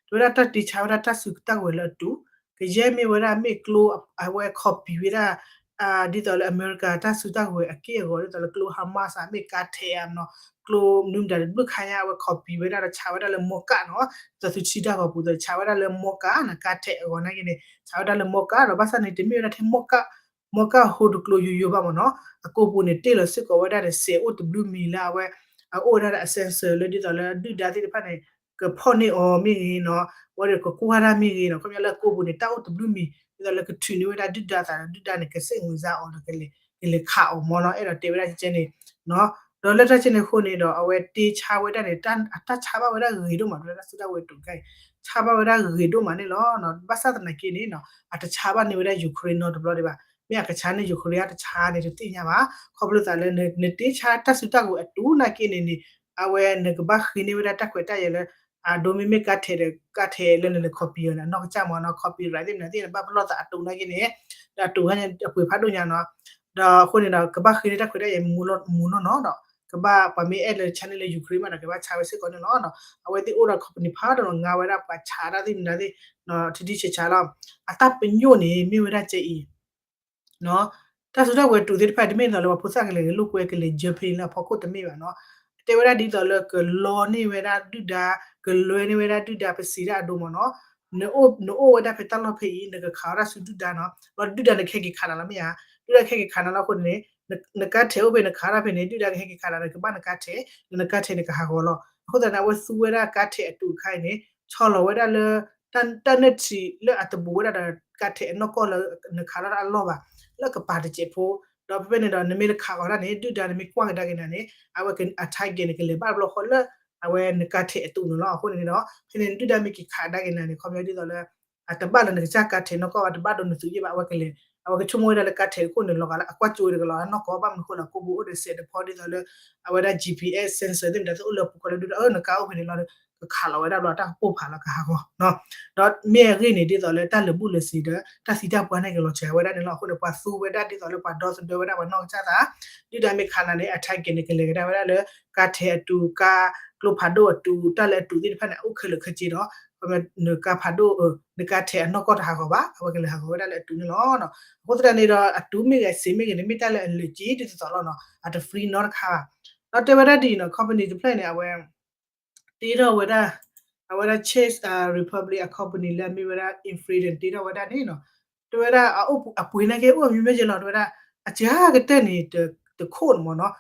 တဲဝဲဒၣ်တၢ်တ့ဆါဝဲဒၣ်တၢ်စုတၢ်ကဝဲၤလၢအတုး, ကယဲၢ်မ့ၢ်ဝဲဒၣ်မ့ၢ်ကျိ အဝဲ copy ဝဲဒၣ် ဒ်သိးလၢ America တၢ်စုတၢ်ကဝဲၤအက့ၢ်အဂီၤ ဒ်သိးလၢကျိ Hamas မ့ၢ်ကါထဲးဧါနီၤ, ကျိ မနုၤမတၤတဘျုးခါညါ အဝဲ copy ဝဲဒၣ်ဒီးဆါဝဲဒၣ်လၢမီကၣ်နီၤ, ဒ်သိးသုထံၣ်တၢ်ဂီၤပူၤဒီးဆါဝဲဒၣ်လၢမီကၣ်နီၤ ကါထဲးအဂီၤနာ်က့န့ၣ် ဆါဝဲဒၣ်လၢမီကၣ်ဒီး ဘၣ်ဆၣ်န့ၣ် တမ့ၢ်ဝဲဒၣ်ထဲမီကၣ် မီကၣ်ဟိတကျိယိယိဘၣ်မ့ၢ်နီၤ, အကိာ်ပူၤန့ၣ် တ့ၢ်လီၤစ့ၢ်ကီးဝဲဒၣ်ဒီး စဲးအိၣ်တဘျုးမံၤလၢအဝဲ အအိၣ်ဝဲဒၣ်ဒီးအ sensor လၢဒ်သိးလၢဒုၣ်ဒါသ့ၣ်တဖၣ်န့ၣ် ကဖီၣ်န့ၢ်အီၤမ့ၢ်ဂ့ၤနီၤ, ဝဲဒီးကကွၢ်တၢ်မ့ၢ်ဂ့ၤနီၤ, ခီပညီလၢအကိာ်ပူၤန့ၣ် တၢ်အိၣ်တဘျုးမံၤ ဒ်သိးလၢကထုးန့ၢ်ဝဲဒၣ်ဒုၣ်ဒါသးဒီး ဒုၣ်ဒါန့ၣ် ကစ့ၣ်မုာ်စါအီၤဒီး ကလဲၤခးအီၤမ့ၢ်နီၤ, အဲၣ်ဒိးတဲဝဲဒၣ်ကဲန့ၣ် ဒီးလၢတၢ်ကဲန့ၣ်အဃိန့ၣ်ဒီး အဝဲတ့ဆါဝဲဒၣ်န့ၣ် အတၢ်ဆါဘၣ်ဝဲဒၣ်ဂ့ၤဒိၣ်မး တဲဝဲဒၣ်စုတၢ်ဝဲတုးတခါအံၤ ဆါဘၣ်ဝဲဒၣ်ဂ့ၤဒိၣ်မးန့ၣ်လီၤ. ဘၣ်ဆၣ်သနာ်က့န့ၣ်နီၤ အတဆါဘၣ်န့ၢ်ဝဲဒၣ် Ukraine နီတဘျီဒံးဘၣ်. မ့ၢ်အကဆါန့ၢ် Ukraine အတဆါန့ၣ် တသ့ၣ်ညါဘၣ်. ခီဖျိသးလၢ နတ့ဆါတၢ်စုတၢ်ကဝဲၤအတုၤနာ်က့န့ၣ်န့ၣ် အဝဲနကဘၣ်ဃ့န့ၢ်ဝဲဒၣ်တၢ်ခွဲးတၢ်ယာ်လၢ အဒိမ့မ့ၢ်ကါထဲးဒီး ကါထဲးလၢနလဲၤ copy အီၤန့ၣ် အနီၢ်ကစၢ်မ့ၢ်နီၤ copyright သ့ၣ်မနုၤသ့ၣ် နဘၣ်ပလီၢ်သးအတုၤနာ်က့န့ၣ် ဒီးအတုၤခါန့ၣ် အပှ့ၤဖးဒိၣ်ညါနီၤ. ဒီးအဃိန့ၣ်ဒီး ကဘၣ်ဃ့န့ၢ်တၢ်ခွဲးတၢ်ယာ်မူနီၢ်နီၢ်နီၤဒီး ကဘၣ်ပှၤမ့ၢ်အဲၣ်လၢဆါန့ၢ်လၢ Ukraine မးဒီး ကဘၣ်ဆါဝဲစ့ၢ်ကီးန့ၣ်လီၤ. အဝဲသ့ၣ်အိၣ်ဒီး company ဖးဒိၣ်နီၤ ငါဝဲဒၣ်ပှၤဆါတၢ်သ့ၣ်မနုၤသ့ၣ် ထံထံဆးဆးလီၤ. အတၢ်ပညိၣ်န့ၣ် မ့ၢ်ဝဲဒၣ်ကဲအံၤ တၢ်စုတၢ်ကဝဲၤတုၤသ့ၣ်တဖၣ် တမ့ၢ်ဒ်သိးလၢပှၤဖိသၣ်ကလဲၤလိာ်ကွဲကလဲၤ Japan လၢအဖီခိၣ်တမ့ၢ်ဘၣ်နီၤ. တဲဝဲဒၣ်ဒ်သိးလၢကလီန့ၢ်ဝဲဒၣ်ဒုၣ်ဒါ ကလွဲန့ၢ်ဝဲဒၣ်ဒုၣ်ဒါပစံးတၢ်အဒိမ့ၢ်နီၤ. နအိၣ်ဝဲဒၣ်ဖဲတၢ်လီၢ်ဖဲအံၤ နကခးအီၣ်တၢ်ဆူဒုၣ်ဒါနီၤ လီၤဒုၣ်ဒါန့ၣ်ကဟဲက့ၤခးနၤလီၤမ့ၢ်ဧါ. ဒုၣ်ဒါကဟဲက့ၤခးနၤလီၤအဃိန့ၣ် နကါထဲးအိၣ်ဖဲနခးတၢ်ဖဲန့ၣ် ဒုၣ်ဒါကဟဲက့ၤခးနၤဒီး ကဘၣ်နကါထဲး နကါထဲးန့ၣ်ကဟးဂီၤလီၤ. အဃိသတးန့ၣ် အဝဲသူဝဲဒၣ်ကါထဲးအတုၤအခါအံၤန့ၣ် ဆီလီၤဝဲဒၣ်လၢ တၢ်နၢၣ်ထံးလၢအတဘူးဝဲဒၣ်ဒီးကါထဲးအနီၢ်ကီၢ်လၢနခးထီၣ်တၢ်အလီၢ်ဘၣ် လၢကပၤတစဲးဖိ ဒီးဖဲဖဲန့ၣ်ဒီး နမ့ၢ်တခးအီၤတၢ်န့ၣ် ဒုၣ်ဒါနမ့ၢ်ကွၢ်ကဒါက့ၤနၤန့ၣ် အဝဲအ target န့ၣ် ကလဲၤဘၣ်တဘျီဃီလၢ အဝဲနကါထဲးအတုၤန့ၣ်လီၤ. အဃိန့ၣ်ဒီး ဖဲန့ၣ်ဒုၣ်ဒါမ့ၢ်က့ၤခးကဒါက့ၤနၤန့ၣ် ခီပညီဒ်သိးလၢ အတဘၣ်လၢနကစၢ်ကါထဲးနီၢ်ကီၢ်ဘၣ် တဘၣ်ဒီးနသုးယ့ၢ်ဘၣ် အဝဲကလဲၤ အဝဲကဆိကမိၣ်ဝဲဒၣ်လၢကါထဲးတခိၣ်န့ၣ် လီၤဂာ်လၢအကွၢ်ကၠိဝဲတကလီၤ အနီၢ်ကီၢ်ဘၣ်မနုၤဃိလၢအကိာ်ပူၤအိၣ်ဒီးစဲးတဖီဒ်သိးလၢ အဝဲဒၣ် GPS sensor သ့ၣ်မတၤသ့ၣ်အိၣ်လၢပူၤကီၢ်လၢဒုၣ်ဒါ အၢ နကါအိၣ်ဖဲန့ၣ်လီၤ ကခးလီၤဝဲဒၣ်ဘျီတၢ်ကပိၢ်ဖးလီၤကဟးဂီၤ ဒီးမ့ၢ်အဂ့ၢ်န့ၣ် ဒ်သိးလၢတၢ်လၢာ်ဘူၣ်လၢာ်စ့ၤဒီး တၢ်သံတၢ်ပှၢ်န့ၣ် ကလီၤစှၤဝဲဒၣ်န့ၣ်လီၤ. အဃိန့ၣ် ပှၤသူဝဲဒၣ်ဒ်သိးလၢပှၤဒီသဒၢဝဲဒၣ်ပှၤနီၢ်ကစၢ်သး ဒုၣ်ဒါမ့ၢ်ခးနၤန့ၣ် အ target န့ၣ် ကလဲၤကဒါဝဲဒၣ်လၢ ကါထဲးအတုၤ ကါ ကျိဖးဒိၣ်အတုၤ တၢ်လၢအတုၤသ့ၣ်တဖၣ်န့ၣ် အအိၣ်ခဲလၢာ်ခဲဆ့ဒီး နကါဖးဒိၣ် နကါထဲးအနီၢ်ကီၢ်တဟးဂီၤဘၣ် အဝဲကလဲၤဟးဂီၤဝဲဒၣ်လၢအတုၤန့ၣ်လီၤ. အဃိသတးန့ၣ်ဒီး အတုၤမ့ၢ်ဂ့ၤ စ့ၤမ့ၢ်ဂ့ၤန့ၣ် မ့ၢ်တၢ်လၢအလၢာ်က့ၤဒ်သိးသိးလီၤနီၤ အတ free နီတခါဘၣ်. ဒီးတဲဝဲဒၣ်ဒ်အံၤနီၤ company တဖျၢၣ်န့ၣ် အဝဲ တ့ထီၣ်ဝဲဒၣ် အဝဲဒၣ် Czech Republic အ company လၢအမ့ၢ်ဝဲဒၣ် Infrared တ့ထီၣ်ဝဲဒၣ်န့ၣ်နီၤ, တဲဝဲဒၣ်အအိၣ်အပှ့ၤနာ်က့အိၣ်အမံၤမ့ၢ်က့လီၤ, တဲဝဲဒၣ် အစှၤကတၢၢ်န့ၣ် တခိၣ်န့ၣ်မ့ၢ်နီၤ,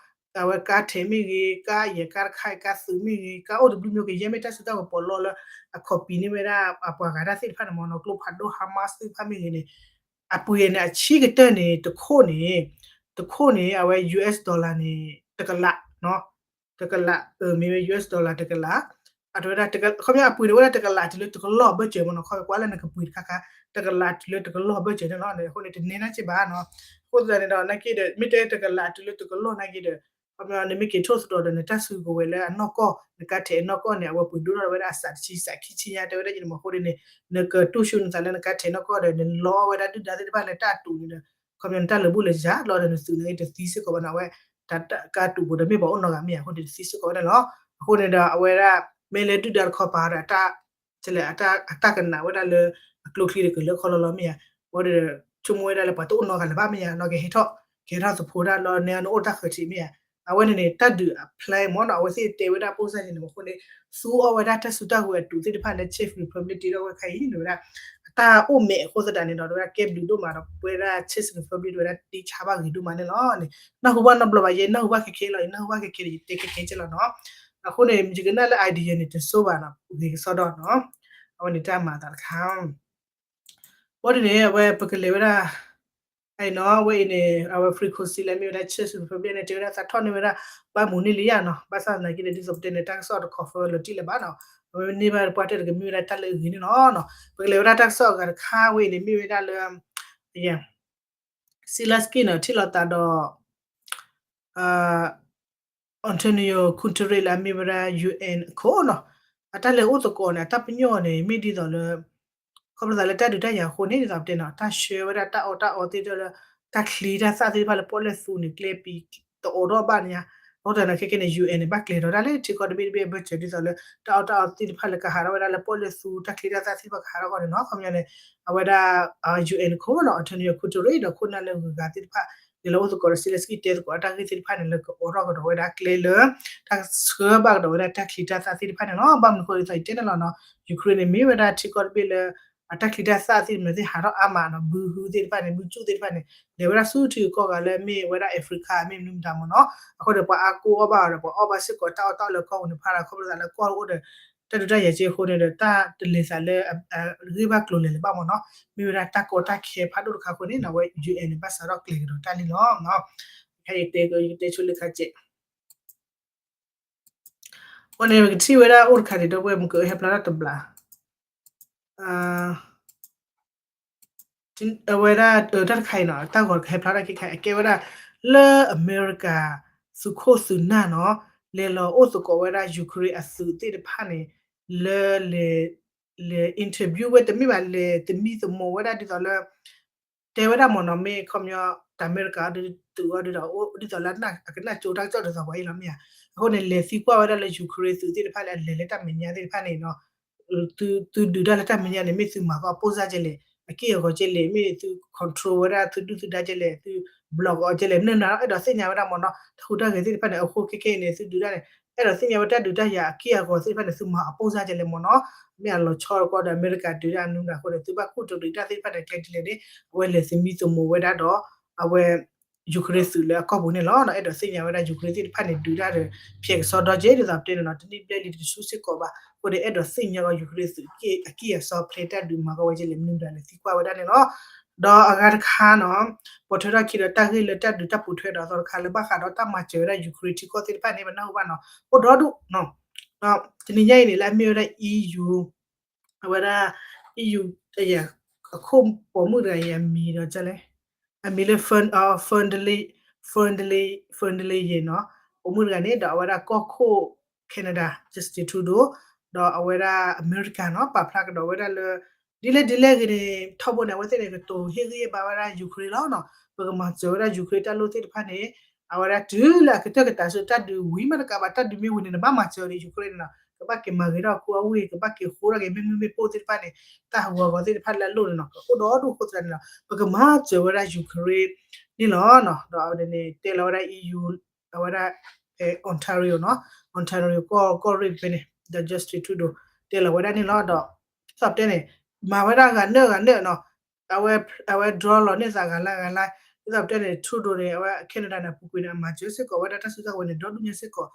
အဝဲကါထဲးမ့ၢ်ဂ့ၤ, ကါယဲၢ်ကါတခါ, ကါသုးမ့ၢ်ဂ့ၤ, ကါအိၣ်တဘျုးမ့ၢ်ဂ့ၤ, ယဲမ့ၢ်တၢ်စုတၢ်ကဝဲၤပီးလီလၢ အ copy န့ၢ်ဝဲဒၣ်အပှၤဂၤတၢ်သ့ၣ်တဖၣ်န့ၣ်မ့ၢ်နီၤ, ကျိဖးဒိၣ် Hamas သ့ၣ်တဖၣ်မ့ၢ်ဂ့ၤန့ၣ် အပှ့ၤန့ၣ် အဆံးကတၢၢ်န့ၣ် တခိၣ်န့ၣ်, တခိၣ်န့ၣ် အဝဲ US dollar န့ၣ် တကလး, တကလး, မ့ၢ်ဝဲ US dollar တကလး, အတဲဝဲဒၣ် ခီပညီအပှ့ၤန့ၣ် အိၣ်ဝဲဒၣ်တကလးတုၤလၢတကလီၢ်ဘၢၣ်စၢၤမ့ၢ်နီၤ, ခီကွၢ်လၢနကပှ့ၤတခါခါ တကလးတုၤလၢတကလီၢ်ဘၢၣ်စၢၤန့ၣ်လီၤ, အဃိန့ၣ် တနဲနာ်က့ဘၣ်နီၤ, အဃိသတးန့ၣ်ဒီး နာ်က့ဒီးမ့ၢ်တဲတကလးတုၤလၢတကလီၢ်နာ်က့ဒီး ခီပညီ နမ့ၢ်က့ၤထိၣ်သတြီၤဒီး နတၢ်စုကဝဲၤလၢအနီၢ်ကီၢ် နကါထဲးအနီၢ်ကီၢ်န့ၣ် အဝဲပှ့ၤဒိၣ်ထီၣ်ဝဲဒၣ်အစးတဆံစးခံဆံညါ တဲဝဲဒၣ်ယန့ၣ်မ့ၢ်အဃိန့ၣ် နကတူၢ်ဆူၣ်နသးလၢနကါထဲးနီၢ်ကီၢ်ဒီး နလီအီၣ်ဝဲဒၣ်ဒုၣ်ဒါသ့ၣ်တဖၣ်လၢတၢ်အတူးန့ၣ်ဒီး ခီပညီနတၢ်လၢာ်ဘူၣ်လၢာ်စှၤလီၤဒီး နသုးန့ၣ်တသံစ့ၢ်ကီးဘၣ်န့ၣ် အဝဲ တၢ်ကါတူးပူၤဒီးမ့ၢ်ပှၤအိၣ်နီတဂၤမ့ၢ်ဧါ အဃိန့ၣ်တသံစ့ၢ်ကီးဝဲဒၣ်လီၤ, အဃိန့ၣ်ဒီးအဝဲဒၣ် မ့ၢ်လၢဒုၣ်ဒါတခီပၤဒီး ကလဲၣ် အတၢ်ကနးဝဲဒၣ်လၢ အကျိချံတကလုာ်လၢခီလီၤလီၤမ့ၢ်ဧါ, အဃိဒီး ဆိကမိၣ်ဝဲဒၣ်လၢပှၤတအိၣ်နီတဂၤလၢၤဘၣ်မ့ၢ်ဧါ, နီၢ်ကဟဲထီၣ် ကဟဲထီၣ်သဖှိတၢ်လီၤ နဲနအိၣ်တၢ်ဃၢၤထံးမ့ၢ်ဧါ, အဝဲန့ၣ်န့ၣ် တၢ်ဒုးအ plan မ့ၢ်နီၤ အဝဲသ့ၣ်တဲဝဲဒၣ်ပိၢ်စၢ်န့ၣ်မ့ၢ်အဃိန့ၣ် သူအီၣ်ဝဲဒၣ်တၢ်စုတၢ်ကဝဲၤအတူးသ့ၣ်တဖၣ်လၢ Czech Republic တ့ထီၣ်ဝဲခါအံၤန့ၣ်ဝဲဒၣ် အတၢ်အိၣ်မဲာ်အဃိသတးန့ၣ်ဒီး တဝဲဒၣ်ကဲဘျုးဒိၣ်မးဒီး ပဝဲဒၣ် Czech Republic တဝဲဒၣ်တ့ဆါဘၣ်ဂ့ၤဒိၣ်မးန့ၣ်လီၤန့ၣ် နၢ်ဟူဘၣ်နီတဘျီဘၣ် ယဲနၢ်ဟူဘၣ်ခဲခဲလီၤ ယနၢ်ဟူဘၣ်ခဲခဲဒီး ယတဲခဲခဲကဲလီၤနီၤ, အဃိန့ၣ် ယကနၣ်လၢ idea န့ၣ် တစိဘၣ်နီၤ ဂ့ၤကစီဒီနီၤ, အဝဲန့ၣ်တၢ်မၤအသးတခါ ဘၣ်ဒ်န့ၣ် အဝဲပကလဲၤဝဲဒၣ် အနီၤ အဝဲအံၤန့ၣ် အဝဲ frequency လၢမ့ၢ်ဝဲဒၣ် Czech Republic န့ၣ် တဲဝဲဒၣ်သးထီၣ်န့ၢ်ဝဲဒၣ် ဘၣ်မူန့ၢ်လံယါနီၤ, ဘၣ်ဆၣ်သနာ်က့ဒီး ဒ်သိးပတဲန့ၣ် တၢ်ကစီၣ်တ confirm လီၤတံၢ်လၢၤဘၣ်နီၤ, အဝဲန့ၢ်ဘၣ်ပှၢ်တၢၢ်တကမ့ၢ်ဝဲဒၣ်တၢ်လၢအဂ့ၤန့ၣ်လီၤနီၤ, ပကလဲၤဝဲဒၣ်တၢ်ကစီၣ်အဂၤတခါဝဲအံၤန့ၣ် မ့ၢ်ဝဲဒၣ်လၢ Zelensky နီၤ ထံၣ်လိာ်သးဒီး Antonio Guterres လၢအမ့ၢ်ဝဲဒၣ် UN အခိၣ်နီၤ, အတၢ်လဲၤအိၣ်သကိးန့ၣ် အတၢ်ပညိၣ်န့ၣ် မ့ၢ်ဒ်သိးလၢ ခီဖျိသးလၢတၢ်ဒုးတၢ်ယၤအဃိန့ၣ် ဒ်သိးပတဲန့ၣ် တၢ်ဆှၢဝဲဒၣ်တၢ်အီၣ်တၢ်အီသ့ၣ်တဖၣ်လၢ တၢ်ချံတၢ်သၣ်သ့ၣ်တဖၣ်လၢပီၣ်လဲၣ်သူန့ၣ် ကျဲပံၤတအိးထီၣ်ဘၣ်န့ၣ်ညါ, အဃိသတးန့ၣ် ခဲကဲန့ၣ် UN န့ၣ် ဘၣ်ကျဲၤဒီးတၢ်လၢထံကီၢ်တဘ့ၣ်တဘ့ၣ်အဘၢၣ်စၢၤ ဒ်သိးလၢ တၢ်အီၣ်တၢ်အီသ့ၣ်တဖၣ်လၢကဟးထီၣ်ဝဲဒၣ်လၢပီၣ်လဲၣ်သူ တၢ်ချံတၢ်သၣ်သ့ၣ်တဖၣ်ကဟးထီၣ်အဂီၢ်န့ၣ်နီၤ, ခီပညီန့ၣ် အဝဲဒၣ် UN ခိၣ်နီၤ Antonio Guterres ဒီးခိၣ်နၢ်လၢဂုၤဂၤသ့ၣ်တဖၣ် လဲၤလီၤအိၣ်သကိးဒီး Zelensky တဲသကိးအတၢ်ဂ့ၢ်သ့ၣ်တဖၣ်န့ၣ် လၢကအိးထီၣ်ကဒီးဝဲဒၣ်ကျဲလၢ တၢ်ဆှၢဘၣ်ကဒီးဝဲဒၣ်တၢ်ချံတၢ်သၣ်သ့ၣ်တဖၣ်န့ၣ်လီၤ, ဘၣ်မနုၤအဃိဒ်သိးယတဲန့ၣ်လီၤနီၤ, Ukraine န့ၣ် မ့ၢ်ဝဲဒၣ်ထံကီၢ်တဘ့ၣ်လၢ အတၢ်ချံတၢ်သၣ်သ့ၣ်တဖၣ်န့ၣ် ဟးထီၣ်အါမးနီၤ, ဘုဟုသ့ၣ်တဖၣ်န့ၣ် ဘုကၠူၣ်သ့ၣ်တဖၣ်န့ၣ် လဲၤဝဲဒၣ်ဆူထံဂုၤကီၢ်ဂၤလၢမ့ၢ်ဝဲဒၣ် Africa မ့ၢ်မနုၤမတၤမ့ၢ်နီၤ, အဃိဒီးပှၤအါကိၢ်အီၣ်ဘၣ်အီၤဒီး ပှၤအီၣ်ဘၣ်စ့ၢ်ကီးတၢ်အီၣ်တၢ်အီလၢကီၢ်ပူၤန့ၣ် ဖးဒၣ်ခီဖျိသးလၢကီၢ်အိၣ်ဒီး တၢ်ဒုးတၢ်ယၤက့အဃိန့ၣ်ဒီး တၢ်တလဲၤသးလၢ အဂ့ၢ်ဘၣ်ကျိၤလဲၤလၢၤဘၣ်မ့ၢ်နီၤ, မ့ၢ်ဝဲဒၣ်တၢ်ကီတၢ်ခဲဖးဒိၣ်တခါအဃိန့ၣ် အဝဲ UN န့ၣ် ဘၣ်စးထီၣ်ကျဲၤကဒီးတၢ်လံလီၤ. ယတဲဆိလၢခါစဲး အဃိန့ၣ် ပကထံၣ်ဝဲဒၣ်အိၣ်တခါန့ၣ် ဒီပုၢ်ဝဲၢ်မုၢ်ကဟဲဖျါထီၣ်တဘျီ အဝဲဒၣ်တၢ်တခါအံၤနီၤ တၢ်ဂီၤတခါဟဲဖျါထီၣ်ခဲခါ အကဲဝဲဒၣ် လၢအမဲရကၤ သုးခိၣ်သုးနၢ်နီၤ လဲၤလီၤအိၣ်သကိးဝဲဒၣ် Ukraine အသုးသ့ၣ်တဖၣ်န့ၣ် လၢ လဲၤ interview ဝဲတမ့ၢ်ဘၣ် လဲၤသမံသမိးဝဲဒၣ်ဒ်သိးလၢ တဲဝဲဒၣ်မ့ၢ်နီၤ မ့ၢ်ခီပညီ တၢ်အမဲရကၤအသုးအီၤဒ်ဒီး ဒ်သိးလၢအကနၣ်ကၠိတၢ်ကစီၣ်ဒ်သိးပှၤအံၤလီၤမ့ၢ်ဧါ. အဃိန့ၣ် လဲၤသံကွၢ်ဝဲဒၣ်လၢ Ukraine သုးသ့ၣ်တဖၣ်လၢအလဲၤလၢတၢ်မဲာ်ညါသ့ၣ်တဖၣ်န့ၣ် သုဒုးတၢ်လၢတၢ်မဲာ်ညါန့ၣ် မ့ၢ်သုမၤကီအပိၢ်စၢ်ကဲလဲၣ် အက့ၢ်အဂီၤကဲလဲၣ် မ့ၢ်သု control ဝဲဒၣ်သုဒုၣ်သုဒါကဲလဲၣ် သု block အီၤကဲလဲၣ် မနုၤနၤ အဲၣ်ဒိးသ့ၣ်ညါဝဲဒၣ်မ့ၢ်နီၤ တၢ်ဟူးတၢ်ဂဲၤသ့ၣ်တဖၣ်န့ၣ် အဃိခဲခဲအံၤန့ၣ် သုဒုးတၢ်န့ၣ် အဲၣ်ဒိးသ့ၣ်ညါဝဲတၢ်ဒုးတၢ်ယၤအက့ၢ်အဂီၤသ့ၣ်တဖၣ်န့ၣ် သုမၤအပိၢ်စၢ်ကဲလဲၣ်မ့ၢ်နီၤ မ့ၢ်အလီၤဆီတကီၢ်ဒီးအမဲရကၤဒုးတၢ်နုၤအဃိန့ၣ် သုဘၣ်ကူၣ်တရံးတၢ်သ့ၣ်တဖၣ်န့ၣ် ကျဲဒ်လဲၣ်န့ၣ် အဝဲလဲၤသမံသမိးဝဲဒၣ်ဒီး အဝဲ Ukraine သုးလၢအကီၢ်ပူၤန့ၣ်လီၤ. အဲၣ်ဒိးသ့ၣ်ညါဝဲဒၣ် Ukraine သ့ၣ်တဖၣ်န့ၣ် ဒုးတၢ်ဒီး ဖျဲးကစီဒီကဲ ဒ်သိးပတဲန့ၣ်နီၤ တနံၣ်ဘျဲၣ်လံတဆူၣ်စ့ၢ်ကီးဘၣ်. အဃိန့ၣ်အဲၣ်ဒိးသ့ၣ်ညါဝဲ Ukraine သုးအက့ၢ်အဂီၤ ဖျဲးတၢ်ဒုးမၤကီဝဲကဲလဲၣ် မနုၤဒၣ်လဲာ်သံကွၢ်ဝဲဒၣ်န့ၣ်လီၤ. ဒီးအဂၤတခါနီၤ ပိာ်ထွဲထီၣ်ခံဒီးတၢ်ဂ့ၢ်လၢတၢ်ဒုးတၢ်ပိာ်ထွဲဒီးအသီတခါလၢဘၣ်ဃးဒီးတၢ်မၤစၢၤဝဲဒၣ် Ukraine ထံကီၢ်သ့ၣ်တဖၣ်န့၁ၣ် ပနၢ်ဟူဘၣ်နီၤ အိၣ်ဒီဒူၣ် တနံၤညါအံၤန့ၣ် လၢအမ့ၢ်ဝဲဒၣ် EU အဝဲဒၣ် EU အခိၣ်ပိာ်မုၣ်တဂၤအံၤ အမံၤဒီးလဲၣ် အမံၤလၢ von der Leyen နီၤ ပိာ်မုၣ်တဂၤန့ၣ် ဒီးအဝဲဒၣ်ကီၢ်ခိၣ် Canada Justin Trudeau ဒီးအဝဲဒၣ်အမဲရကၤနီၤ ပာ်ဖျါကဒီးဝဲဒၣ်လၢ ဒ်လဲၣ်ဒ်လဲၣ်ဂ့ၤန့ၣ် ထီဘိန့ၣ် အဝဲသ့ၣ်န့ၣ် ကတိၤဟ့ၣ်ဂံၢ်ဟ့ၣ်ဘါဝဲဒၣ် Ukraine လီၤနီၤ ပကမၤစၢၤဝဲဒၣ် Ukraine တၢ်လိၣ်သ့ၣ်တဖၣ်န့ၣ် အဝဲဒၣ်တုၤလၢအကတၢၢ်ကတၢၢ်ဆူတၢ်ဒုးဝံၤမ့ၢ်တကးဘၣ် တၢ်ဒုးမ့ၢ်ဝံၤန့ၣ် နဘၣ်မၤစၢၤန့ၣ် Ukraine န့ၣ်နီၤ ကဘၣ်က့ၤမၤဂ့ၤထီၣ်အခိအဝ့ၢ် ကဘၣ်က့ၤဃိထီၣ်က့ၤမ့ၢ်မုၢ်မ့ၢ်ပိၢ်သ့ၣ်တဖၣ်န့ၣ် တၢ်ဟးဂီၤဂီၤသ့ၣ်တဖၣ်လၢအလိၣ်န့ၣ်နီၤ ကအိၣ်ဒီဒူၣ်အဃိသတးန့ၣ်နီၤ ပကမၤစၢၤဝဲဒၣ် Ukraine န့ၣ်လီၤ. ဒီးအဝဲန့ၣ်တဲလီၤဝဲဒၣ် EU အဝဲဒၣ် Ontario နီၤ Ontario ကီၢ်ကီၢ်ရ့ၣ်ဖဲန့ၣ် ဒီး Justin Trudeau တဲလီၤဝဲဒၣ်န့ၣ်လီၤ. ဒီး ဒ်သိးပတဲန့ၣ် မၤဝဲဒၣ်ဂၤနၢၣ်ဂၤနၢၣ်နီၤ, အဝဲ အဝဲ draw လီၤန့ၢ်သးဂၤလၢဂၤလၢ, ဒ်သိးပတဲန့ၣ် Trudeau န့ၣ် အဝဲ Canada န့ၣ် အပူၤကွံာ်န့ၣ် အမၤစၢၤစ့ၢ်ကီးဝဲဒၣ်တၢ်စုကဝဲၤန့ၣ် ဒီဒူၣ်ညါစ့ၢ်ကီး,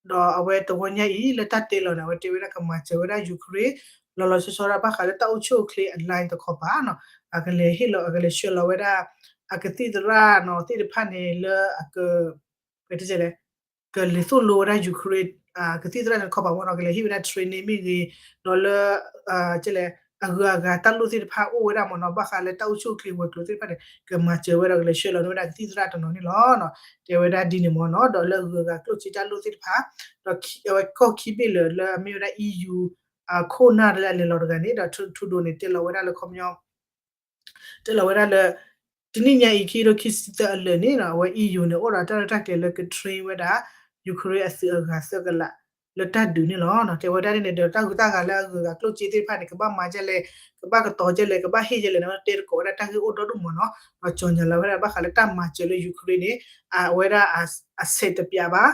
ဒီးအဝဲတဝီညါအံၤ လၢတၢ်တဲလီၤန့ၣ် အဝဲတဲဝဲဒၣ်ကမၤစၢၤဝဲဒၣ် Ukraine လီၤလီၤဆီဆီဒၣ် ဘၣ်ဃးလၢတၢ်အိၣ်ဆူၣ်အိၣ်ချ့အ line တခီပၤနီၤ, အကလဲၤဟ့ၣ်လီၤ အကလဲၤဆှၢလီၤဝဲဒၣ် အကသံၣ်သရၣ်နီၤ သ့ၣ်တဖၣ်န့ၣ်လၢအက ပတဲလဲၣ် ကလဲၤသိၣ်လိဝဲဒၣ် Ukraine ကသံၣ်သရၣ်န့ၣ်တခီပၤမ့ၢ်နီၤ, ကလဲၤဟ့ၣ်ဝဲဒၣ် training မ့ၢ်ဂ့ၤ, ဒီးလၢ လဲၣ် အဂုၤအဂၤတၢ်လိၣ်သ့ၣ်တဖၣ်အိၣ်ဝဲဒၣ်မ့ၢ်နီၤ, ဘၣ်ဃးလၢတၢ်အိၣ်ဆူၣ်အိၣ်ချ့ဝဲၤကျိၤသ့ၣ်တဖၣ်န့ၣ် ကမၤစၢၤဝဲဒီးကလဲၤဆှၢလီၤန့ၢ်ဝဲဒၣ်ကသံၣ်သရၣ်တနီၤန့ၣ်လီၤ. တဲဝဲဒၣ်ဒ်န့ၣ်မ့ၢ်နီၤ, ဒီးလၢအဂုၤအဂၤကျိၣ်စ့တၢ်လိၣ်သ့ၣ်တဖၣ်, ဒီးအဝဲကီၢ်ခံဘ့ၣ်လၢ လၢအမ့ၢ်ဝဲဒၣ် EU ခိၣ်နၢ်လၢအလဲၤလီၤတဂၤန့ၣ် ဒီး Trudeau န့ၣ် တဲလီၤဝဲဒၣ်လၢခီပညီ တဲလီၤဝဲဒၣ်လၢ တနံၣ်ညါအံၤ ခံကထိခံဆံသၢအလၢာ်န့ၣ်နီၤ, အဝဲ EU န့ၣ် အိၣ်ဒီးတၢ်ရဲၣ်တၢ်ကျဲၤလၢက train ဝဲဒၣ် Ukraine အသုးအဂၤသၢကလး လၢတၢ်ဒုးန့ၣ်လီၤ. တဲဝဲဒၣ်န့ၣ်ဒီး တၢ်ဂုၤတၢ်ဂၤလၢအဂုၤအဂၤကျိၣ်စ့သ့ၣ်တဖၣ်န့ၣ် ကဘၣ်မၤဒ်လဲၣ်, ကဘၣ်ကတီၤဒ်လဲၣ်, ကဘၣ်ဟ့ၣ်ဒ်လဲၣ်န့ၣ် တဲသကိးဝဲဒၣ်တၢ်ဂ့ၢ်အိၣ်ဒီဒူၣ်မ့ၢ်နီၤ, ဒီးကၠီၣ်ညါလီၤဝဲဒၣ်ဘၣ်ဃးလၢတၢ်မၤစၢၤလၢ Ukraine န့ၣ် အဝဲဒၣ် အဆဲးတပျးဘၣ်,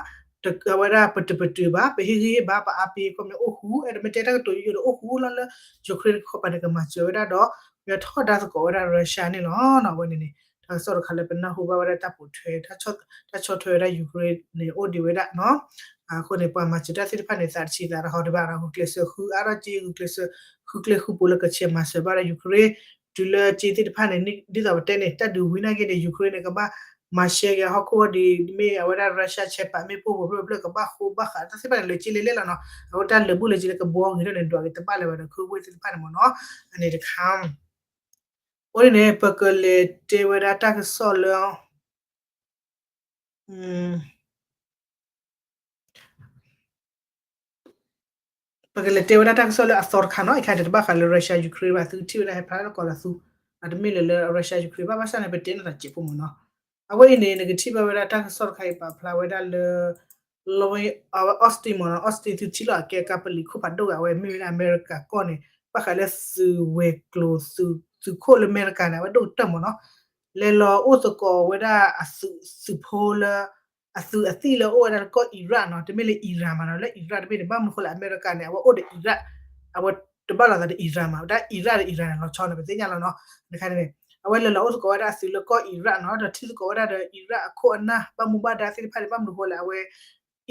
အဝဲဒၣ်ပတပတုာ်ဘၣ်, ပဟ့ၣ်ဂံၢ်ဟ့ၣ်ဘါ ပအါပ့ၤ ခီပညီအိၣ်ဃူ, အဲၣ်ဒိးမ့ၢ်တဲတၢ်ကတိၤယိယိဒီးအိၣ်ဃူလီၤလၢ Ukraine တခီပၤန့ၣ် ကမၤစၢၤဝဲဒၣ်ဒီး ကထီဒါသကိးဝဲဒၣ် Russia န့ၣ်လီၤ. အဝဲန့ၣ်န့ၣ် တၢ်ကစီၣ်တခါလၢပနၢ်ဟူဘၣ်ဝဲဒၣ်တၢ်ပိာ်ထွဲ တၢ်ဆီၣ်ထွဲဝဲဒၣ် Ukraine န့ၣ် အိၣ်ဒံးဝဲဒၣ်နီၤ. အဃိန့ၣ် ပှၤမၤစၢၤတၢ်သ့ၣ်တဖၣ်န့ၣ် သးတဆံးသးတဟီတဘၣ်ဒီး ဂုာ်ကျဲးစၢးဃုအါထီၣ်က့ၤ ဂုာ်ကျဲးစၢးဃုကျဲဃုပူၤလၢကဆဲးမၤစၢၤဘၣ်ဒီး Ukraine တုၤလၢက့သ့ၣ်တဖၣ်န့ၣ် ဒ်သိးပတဲန့ၣ် တၢ်ဒုးဝံၤနာ်က့န့ၣ် Ukraine န့ၣ် ကဘၣ်မၤရှဲက့ၤဟီၣ်ခိၣ်ဒီး မ့ၢ်အဝဲဒၣ် Russia ဆဲးပာ်မ့ၣ်ပိၢ်ပှဲၤဖျၢၣ်ဖျၢၣ် ကဘၣ်ဃိဘၣ်ဃးတၢ်သ့ၣ်တဖၣ်န့ၣ် လၢက့လၢလဲၣ်လီၤနီၤ. အဝဲတၢ်လၢာ်ဘူၣ်လၢက့လၢကဘှီဂ့ၤထီၣ်န့ၣ် ဒွးက့ၤတဘၣ်လၢၤဘၣ်ဒီး ခူဝ့ၢ်သ့ၣ်တဖၣ်န့ၣ်မ့ၢ်နီၤ. အန့ၣ်တခါ အဃိန့ၣ်န့ၣ် ပကလဲၤတဲဝဲဒၣ်တၢ်ကစီၣ်လၢ ပကလဲၤတဲဝဲဒၣ်တၢ်ကစီၣ်လၢအသီတခါနီၤ. အံၤခါန့ၣ် တဘၣ်ဃးလၢ Russia Ukraine ဘၣ် သုကထံၣ်ဝဲဒၣ်ဟဲဖျါထီၣ်ကိးလၢသူ, အတမ့ၢ်လၢလၢ Russia Ukraine ဘၣ် ဘၣ်ဆၣ်န့ၣ် ပတဲန့ၢ်သးစဲးဖိမ့ၢ်နီၤ. အဝဲအံၤန့ၣ် နကထံၣ်ဘၣ်ဝဲဒၣ်တၢ်ကစီၣ်တခါအံၤ ပာ်ဖျါဝဲဒၣ်လၢ လီဝဲ အဝဲ Austin မ့ၢ်နီၤ, Austin သုထံၣ်လီၤအကဲကါပလံၤခိၣ်ဖးဒိၣ်ဂ့ၤ အဝဲမ့ၢ်ဝဲဒၣ်အမဲရကၤကီၢ်န့ၣ် ဘၣ်ဃးလၢသုးဝဲၤကျိၤ သုးခိၣ်လၢအမဲရကၤန့ၣ် အဝဲဒိၣ်ကတၢၢ်မ့ၢ်နီၤ. လဲၤလီၤအိၣ်သကိးဝဲဒၣ်အသုး သုးဖိလၢ အသုးအသံၣ်လၢအိၣ်ဝဲဒၣ်လၢကီၢ် Iraq နီၤ, တမ့ၢ်လၢ Iran မ့ၢ်နီၤ, လၢ Iraq တမ့ၢ်န့ၣ် ဘၣ်မနုၤဃိလၢအမဲရကၤန့ၣ် အဝဲအိၣ်ဒီး Iraq, အဝဲတဘၣ်လိာ်သးဒီး Iran မ့ၢ်, ဝဲဒၣ် Iraq ဒီး Iran န့ၣ် လီၤဆီန့ၣ် ပသ့ၣ်ညါလီၤနီၤ. တခါန့ၣ် အဝဲလဲၤလီၤအိၣ်သကိးဝဲဒၣ်အသုးလၢကီၢ် Iraq နီၤ, ဒီးထံၣ်သကိးဝဲဒၣ်ဒီး Iraq အခိၣ်အနၢ် ဘၣ်မူဘၣ်ဒါသ့ၣ်တဖၣ်န့ၣ် ဘၣ်မနုၤဃိလဲၣ် အဝဲ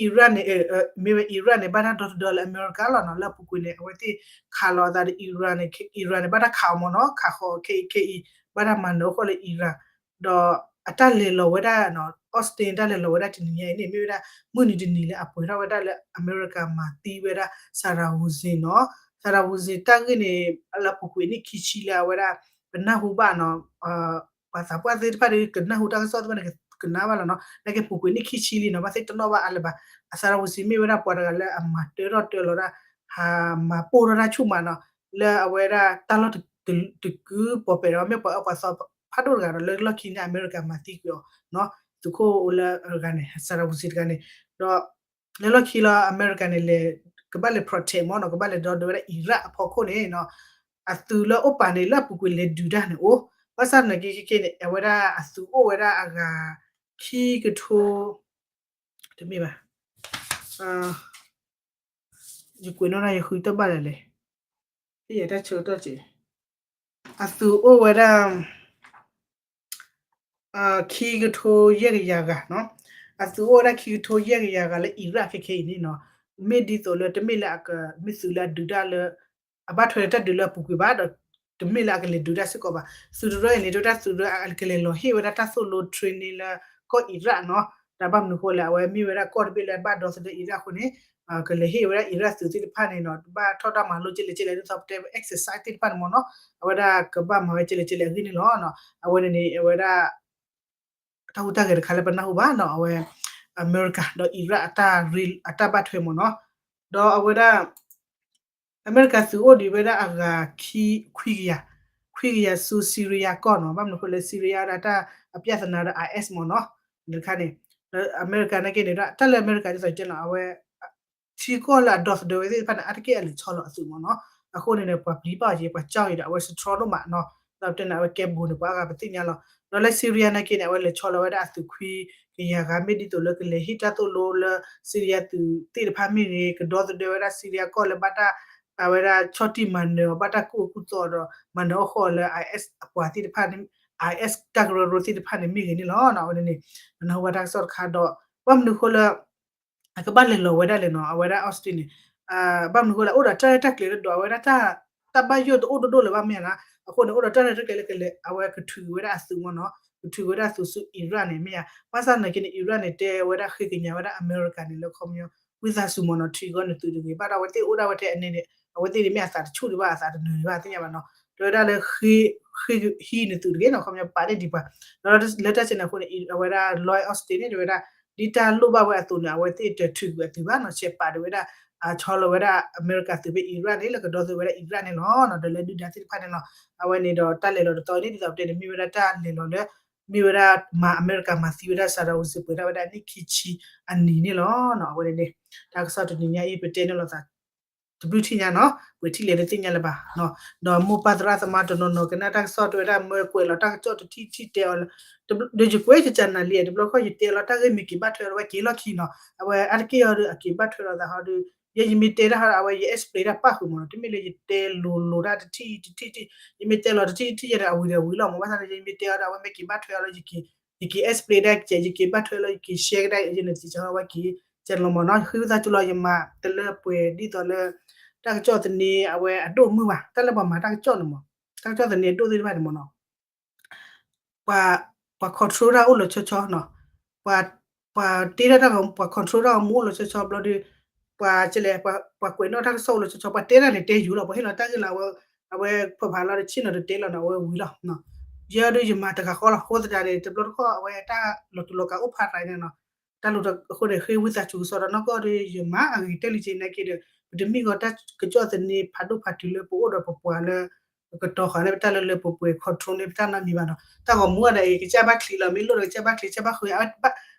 Iraq န့ၣ် မ့ၢ်ဝဲ Iraq န့ၣ် ဘၣ်တၢ်ဒီသဒၢလၢအမဲရကၤလီၤနီၤ, လၢအပူၤကွံာ်န့ၣ် အဝဲသ့ၣ်ခးလီၤအသးဒီး Iran န့ၣ် Iran န့ၣ် ဘၣ်တၢ်ခးအီၤမ့ၢ်နီၤ, ခးဃီၤခဲအံၤခဲအံၤ ဘၣ်တၢ်မၤနၢၤအဃိလၢ Iran ဒီးအတၢ်လဲၤလီၤဝဲဒၣ်နီၤ, Austin တၢ်လဲၤလီၤဝဲဒၣ်တနံၤညါအံၤန့ၣ် မ့ၢ်ဝဲဒၣ် မုၢ်နံၤတနံၤလၢအပှဲၤထီၣ်ဝဲဒၣ်လၢအမဲရကၤမၤသံဝဲဒၣ် Saddam Hussein နီၤ, Saddam Hussein တၢ်ဂ့ၢ်န့ၣ် လၢအပူၤကွံာ်နံၣ်ခံဆံလၢအဝဲဒၣ် ပနၢ်ဟူဘၣ်နီၤ ပှၤသးပှၢ်သ့ၣ်တဖၣ်ဒီး ကနၢ်ဟူတၢ်ကစီၣ်သ့ၣ်တဖၣ်န့ၣ် ကနၣ်ဘၣ်လီၤနီၤ, နာ်က့ပူၤကွံာ်နံၣ်ခံဆံလံနီၤ, ဘၣ်သ့ၣ်တနီၣ်ဘၣ်အါလၢၤဘၣ်. အ Saddam Hussein မ့ၢ်ဝဲဒၣ်ပှၤတဂၤလၢအမၤတၢထီၣ်တၢလီၤဒၣ်, ဟးမၤပိၢ်ထီၣ်တၢ်ဆူၣ်မးနီၤ, လၢအဝဲဒၣ်တၢ်လီၢ်တကုၢ်ပီၤပဲာ်ဒီး မ့ၢ်ပှၤအၢပှၤသီဖးဒိၣ်တဂၤဒီး လၢလီၢ်ခံန့ၣ် အမဲရကၤမၤသံကွံာ်အီၤနီၤ, သုးခိၣ်လၢအဂၤန့ၣ် Saddam Hussein တဂၤန့ၣ်, ဒီး လၢလီၢ်ခံလီၤ အမဲရကၤန့ၣ်လဲၤ ကဘၣ်လဲၤ protect မ့ၢ်နီၤ, ကဘၣ်လဲၤဒီသဒၢဝဲဒၣ် Iraq အဖီခိၣ်န့ၣ်နီၤ, အသုးလၢအိၣ်ပာ်န့ၣ် လၢအပူၤကွံာ်လဲၤဒုးတၢ်န့ၣ်အိၣ်, ဘၣ်ဆၣ်သနာ်က့ခဲကဲန့ၣ် အဝဲဒၣ်အသုးအိၣ်ဝဲဒၣ်အဂၤ ခံကထိ တမ့ၢ်ဘၣ်, ယကွဲးနီၣ်ဒၣ်ယဃုတဘၣ်လၢလဲၣ်, ဟ့ၣ်ယၤတၢ်ဆၢကတီၢ်က့ၤ, အသုးအိၣ်ဝဲဒၣ် ခံကထိယဲၢ်ကယၤဂၤနီၤ, အသုးအိၣ်ဝဲဒၣ်ခံကထိယဲၢ်ကယၤဂၤလၢ Iraq ခဲခဲအံၤန့ၣ်နီၤ, မ့ၢ်ဒ်သိးလၢတမ့ၢ်လၢအက မ့ၢ်သုးလၢအဒုးတၢ်လၢ အဘၣ်ထွဲလၢတၢ်ဒုးလၢအပူၤကွံာ်ဘၣ်ဒီး တမ့ၢ်လၢအကလဲၤဒုးတၢ်စ့ၢ်ကီးဘၣ်. သုးတရၢအံၤန့ၣ် တၢ်သုးတရၢအကလဲၤလီၤဟ့ၣ်ဝဲဒၣ်တၢ်သိၣ်လိ training လၢကီၢ် Iraq နီၤ, တၢ်ဘၣ်မနုၤဃိလဲၣ် အဝဲမ့ၢ်ဝဲဒၣ်ကီၢ်တဘ့ၣ်လၢအဘၣ်ဒီသဒၢ Iraq အဃိန့ၣ် ကလဲၤဟ့ၣ်ဝဲဒၣ် Iraq သုးသ့ၣ်တဖၣ်န့ၣ်နီၤ ဘၣ်ထီၣ်တၢ်မၤလိကဲလဲၣ်ကဲလဲၣ် ဒ်သိးပတဲ exercise သ့ၣ်တဖၣ်န့ၣ်မ့ၢ်နီၤ, အဝဲဒၣ်ကဘၣ်မၤဝဲကဲလဲၣ်ကဲလဲၣ်အဂ့ၢ်န့ၣ်လီၤ. အဝဲန့ၣ်န့ၣ် အဝဲဒၣ် တၢ်ဟူးတၢ်ဂဲၤတခါလၢပနၢ်ဟူဘၣ်နီၤ, အဝဲ အမဲရကၤဒီး Iraq အတၢ်ဘၣ်ထွဲမ့ၢ်နီၤ, ဒီးအဝဲဒၣ် အမဲရကၤသုးအိၣ်ဒံးဝဲဒၣ်အဂၤ ခွံကယၤ, ခွံကယၤဆူ Syria ကီၢ်နီၤ, ဘၣ်မနုၤအဃိလဲၣ် Syria ဒၣ်တၢ်အပြဿနာဒီး IS မ့ၢ်နီၤ, တခါန့ၣ် အမဲရကၤနာ်က့န့ၣ် တၢ်လၢအမဲရကၤဒ်သိးတဲနီၤ အဝဲ ထံကီၢ်လၢအဒီသဒၢဝဲသ့ၣ်တဖၣ်န့ၣ် အါတက့ၢ်အလဲၤဆီလီၤအသုးမ့ၢ်နီၤ, အဃိန့ၣ်န့ၣ် ပှၤပျံၤဘၣ်အီၤက့ၤ ပှၤကၠီအီၤဒီး အဝဲ strong ဒိၣ်မးနီၤ, ဒီးတဲန့ၣ် အဝဲကဲဘိးန့ၣ် ပှၤအါဂၤပသ့ၣ်ညါလီၤ. ဒီးလၢ Syria နာ်က့န့ၣ် အဝဲလဲၤဆီလီၤဝဲဒၣ်အသုးခွံကယၤဂၤ မ့ၢ်ဒ်သိးလၢကလဲၤဟ့ၣ်တၢ်သိၣ်လိလၢ Syria သုးသ့ၣ်တဖၣ်မ့ၢ်ဂ့ၤ ကဒီသဒၢဝဲဒၣ် Syria ကီၢ်လၢဘၣ်တၢ် အဝဲဒၣ်ဆီၣ်တံၢ်မၤနၢၤအီၤဘၣ်တၢ်ကူၣ်အၢကူၣ်သီဒီး မၤနၢၤအီၣ်ဃီလၢ IS အပှၤသ့ၣ်တဖၣ်န့ၣ် IS တၢ်ကရၢကရိသ့ၣ်တဖၣ်န့ၣ်မ့ၢ်ဂ့ၤန့ၣ်လီၤ. အဝဲန့ၣ်န့ၣ် နၢ်ဟူဘၣ်တၢ်ကစီၣ်တခါဒီး ဘၣ်မနုၤအဃိလၢ အကဘၣ်လဲၤလီၤဝဲဒၣ်လဲၣ်နီၤ အဝဲဒၣ် Austin န့ၣ် ဘၣ်မနုၤအဃိလဲၣ် အိၣ်ဒီးတၢ်ရဲၣ်တၢ်ကျဲၤလၢဒီး အဝဲဒၣ် တၢ်ဘၣ်ယိၣ်တအိၣ်ဒိၣ်ဒိၣ်လၢၤဘၣ်မ့ၢ်ဧါနီၤ. အဃိန့ၣ် အိၣ်ဒီးတၢ်ရဲၣ်တၢ်ကျဲၤလၢကလဲၤ အဝဲကထုးဝဲဒၣ်အသုးမ့ၢ်နီၤ ကထုးဝဲဒၣ်အသုးဆူ Iran န့ၣ်မ့ၢ်ဧါ. ဘၣ်ဆၣ်သနာ်က့န့ၣ် Iran န့ၣ် တဲဝဲဒၣ်ဃ့ကညးဝဲဒၣ်အမဲရကၤန့ၣ်လၢခီပညီ ဝံသးစူၤမ့ၢ်နီၤ ထုးဂီၢ်နသုးတဂ့ၤ ဘၣ်ဒီး အဝဲသ့ၣ်အိၣ်ဒၣ်ဝဲထဲအန့ၣ်န့ၣ် အဝဲသ့ၣ်န့ၣ်မ့ၢ်အသးတဆူၣ်ဒံးဘၣ် အသးတနၢၤဒံးဘၣ် သ့ၣ်ညါဘၣ်နီၤ. တဲဝဲဒၣ်လၢ ဃ့ဟံးနသုးတဂ့ၤနီၤ ခီပညီပာ်န့ၢ်ဒံးပှၤ ဒီးလၢတၢ်စဲန့ၣ်အဃိန့ၣ် အဝဲဒၣ် Lloyd Austin န့ၣ် တဲဝဲဒၣ် ဒ်တၢ်လိၣ်ဘၣ်ဝဲအသိးန့ၣ် အဝဲသ့ၣ်တထုးကွံာ်အသုးဘၣ်နီၤ ဆဲးပာ်ဒီးဝဲဒၣ် ဆီလီၤဝဲဒၣ်အမဲရကၤသုးဖဲ Iran န့ၣ် လၢကဒီသဒၢဝဲဒၣ် Iran န့ၣ်လီၤ. ဒီးလၢဒုၣ်ဒါသ့ၣ်တဖၣ်န့ၣ်လီၤ. အဝဲန့ၣ်ဒီးတၢ်လဲၤလီၤတတီၤန့ၣ် ဒ်သိးပတဲန့ၣ် မ့ၢ်ဝဲဒၣ်တၢ်လဲၤလီၤလၢ မ့ၢ်ဝဲဒၣ်မၤအမဲရကၤမၤသံဝဲဒၣ် Saddam Hussein ပှဲၤဒၣ်ဝဲဒၣ်နံၣ်ခံဆံအနံၤန့ၣ်လီၤ. အဝဲန့ၣ်န့ၣ် တၢ်ကစီၣ်တနံၤညါအံၤ ပတဲန့ၣ်လိာ်သး တဘျုးထံၣ်ညါနီၤ ပှဲၤထံၣ်လဲၤတသ့ၣ်ညါလၢၤဘၣ်. ဒီးမိၢ်ပၢ်သရၣ်သမါတနီၤနီၤ ကနၣ်တၢ်ကစီၣ်တဲဝဲဒၣ် မၢကွဲးလီၤတၢ်ကစီၣ်တထံၣ်ထံၣ်တဲအီၤလၢ ဒီးယကွဲးယကနၣ်လံ တဘျီတခီၣ် ယတဲလီၤတၢ်ဂ့ၢ်မ့ၢ်က့ၤဘၣ်ထွဲလီၤဝဲက့ၤလီၢ်ခံနီၤ အဝဲအါတက့ၢ်အီၤဒီး အက့ၤဘၣ်ထွဲလီၤသးဟီဒီး ယဲယမ့ၢ်တဲတၢ်ဟီဒီး အဝဲယ explain တၢ်ပၣ်ဃုာ်မ့ၢ်နီၤ တမ့ၢ်လၢယတဲလိၤလိၤတၢ်တထံၣ်တထံၣ်ထံၣ် ယမ့ၢ်တဲလီၤတထံၣ်တထံၣ်ယဲဒီး အဝံၤဒီးဝံၤလီၤမ့ၢ် ဘၣ်ဆၣ်ဒီး ယမ့ၢ်တဲအီၤဒီး အဝဲမ့ၢ်က့ၤဘၣ်ထွဲအီၤလၢ ယက့ၤ explain ဒၣ်ကဲ ယက့ၤဘၣ်ထွဲလၢ ယက့ၤ share ကဒါ ယနုာ်သံစၢၤဝဲက့ၤ ကဲလီၤမ့ၢ်နီၤ ဃ့ဝံသးစူၤလီၤ ယမၤတလၢပှဲၤဒ်သိးလၢ တၢ်ကစီၣ်သန့ အဝဲအဒိၣ်မုၢ်ဘၣ် တၢ်လၢပှၤမၤတၢ်ကစီၣ်န့ၣ်မ့ၢ် တၢ်ကစီၣ်သန့အဒိၣ်သ့ၣ်တဖၣ်န့ၣ်မ့ၢ်နီၤ ပှၤ ပှၤ control တၢ်အိၣ်လီၤဆီဆီနီၤ ပှၤ ပှၤတ့တၢ်တၢ်ဂီၤ ပှၤ control တၢ်ဂီၤမူအိၣ်လီၤဆီဆီ ဘျီဒီး ပှၤကလဲၣ် ပှၤကွဲးနီၣ်တၢ်ကစီၣ်အိၣ်လီၤဆီဆီ ပှၤတဲတၢ်န့ၣ်တဲယိာ်လီၤ ပှၤဟ့ၣ်လီၤတၢ်ဂ့ၢ်လၢအဝဲ အဝဲဖီၣ်ဖးလီၤတဆ့ၣ်နီၤတတဲလီၤနီၤ အဝဲဝံၤလီၤ ယဲဒီးယမၤတဂၤဃီလီၤ အဃိသတးန့ၣ် တဘျီတခီၣ် အဝဲတၢ်လီၤတူာ်လီၤကာ်အိၣ်ဖးတၢ်န့ၣ်နီၤ တၢ်လီၤအဃိန့ၣ် ဃ့ဝံသးစူၤကစီဒီးနီၢ်ကီၢ်ဒီး ယမၤအဂ့ၤတဲလံက့ၤနာ်က့ဒီး ပတမ့ၢ်ဂီၤတၢ်ကစီၣ်သန့ဖးဒိၣ်ဖးတုၤလၢပအိၣ်ဒီးပပှၤလၢ ကတီၤဃာ်န့ၢ်ပတၢ်လၢလၢပှဲၤပှဲၤ control န့ၢ်ပတၢ်နီတမံၤဘၣ်နီၤ တၢ်ဂီၤမူအဒၣ်အံၤ ကစၢ်ဘၣ်ချံးလီၤ မ့ၢ်လိၣ်ဒီးကစၢ်ဘၣ်ချံး ကစၢ်ဘၣ်ဃု အဝဲဘၣ်တံာ်တာ်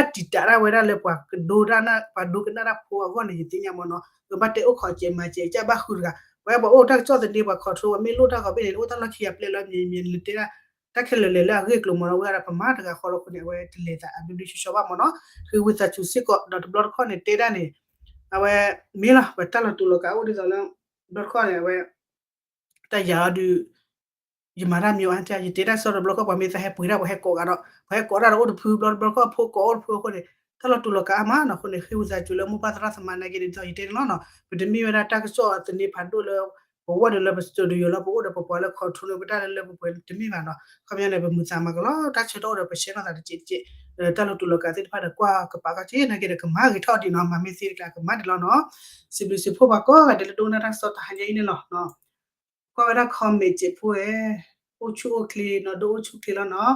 ဒၣ်ဝဲဒၣ်လၢပှၤကဒိတၢ် ပှၤဒိကနၣ်တၢ်ဖိအဂီၢ်န့ၣ် ယသ့ၣ်ညါမ့ၢ်နီၤ ကဘၣ်တဲအိၣ်ခိးစဲးမၤစဲး ကစၢ်ဘၣ်ဃုတဂၤ ပဝဲပှၤအိၣ်တၢ်ကစီၣ်သန့ ပှၤ control ပှၤမ့ၢ်လိၣ်တၢ်ဂီၤဘ့ၣ်န့ၣ် အိၣ်တၢ်လီၢ်ခံအပျဲၢ်လၢ မ့ၢ်မ့ၢ်နတဲဒၣ် တၢ်ခဲလၢာ်လဲၤလၢအဂ့ၢ်ကျိၤမ့ၢ်နီၤ ဝဲဒၣ်ပမၤတဂၤဃီလီၤအဃိန့ၣ် အဝဲတလဲၤသးအဘျုးဘျုးဆှီဆှီဘၣ်မ့ၢ်နီၤ ဃ့ဝံသးစူၤစ့ၢ်ကီး ဒီးတဘျီတခီၣ်န့ၣ် တဲဒၣ်န့ၣ် အဝဲ မ့ၢ်လီၤ ပတၢ်လီၤတူာ်လီၤကာ်အိၣ်ဒ်သိးလၢ တဘျီတခီၣ်န့ၣ် အဝဲ တၢ်ယၤအီၤဒုး ယမၤတၢ်မံၤအါတၢ် ယတဲတၢ်ကစီၣ်တဘျီတခီၣ် ပှၤမ့ၢ်သးဟဲပှ့ၤတၢ် ပှၤဟဲကိးဂၤဒီး ပှၤဟဲကိးတၢ်ဒီးအိၣ်တဖု ဘျီတဘျီတခီၣ် ဖိကိးအိၣ်တဖုအဃိန့ၣ် တၢ်လီၤတူာ်လီၤကာ်အါမးနီၤ အဃိန့ၣ် ဃ့ဝံသးစူၤလၢမိၢ်ပၢ်သရၣ်သမါနာ်က့န့ၣ် ဒ်သိးယတဲန့ၣ်လီၤနီၤ ပတမ့ၢ်ဝဲဒၣ်တၢ်ကစီၣ်သန့ဖးဒိၣ်လၢ ပဝဲဒီးလၢပ studio လီၤ ပအိၣ်ဒီးပပှၤလၢ control န့ၢ်ပတၢ်လၢလၢပှဲၤပှဲၤတမ့ၢ်ဘၣ်နီၤ ခီပညီန့ၣ် ပမုာ်သးမၤကလီ တၢ်ဆၢတအိၣ်ဒီးပ share နီၢ်သးတစဲးတစဲး တၢ်လီၤတူာ်လီၤကာ်သ့ၣ်တဖၣ်ဒီးကွၢ်ကပာ်ကီၢ်က့ၤနာ်က့ဒီး ကမၤဂ့ၤထီၣ်ဒံးနီၤ မၤမ့ၢ်သ့တကျါကမၤဒံးလီၤနီၤ စံးဘျုးစံးဖှိၣ်ပှၤကိးဂၤဒဲးလၢဒိကနၣ်တၢ်ကစီၣ်တဟါညါအံၤန့ၣ်လီၤ ကွၢ်ဝဲဒၣ် comment စဲးဖိဝဲ အိၣ်ဆူၣ်အိၣ်ချ့နီၤ ဒိၣ်အိၣ်ဆူၣ်ချ့လီၤနီၤ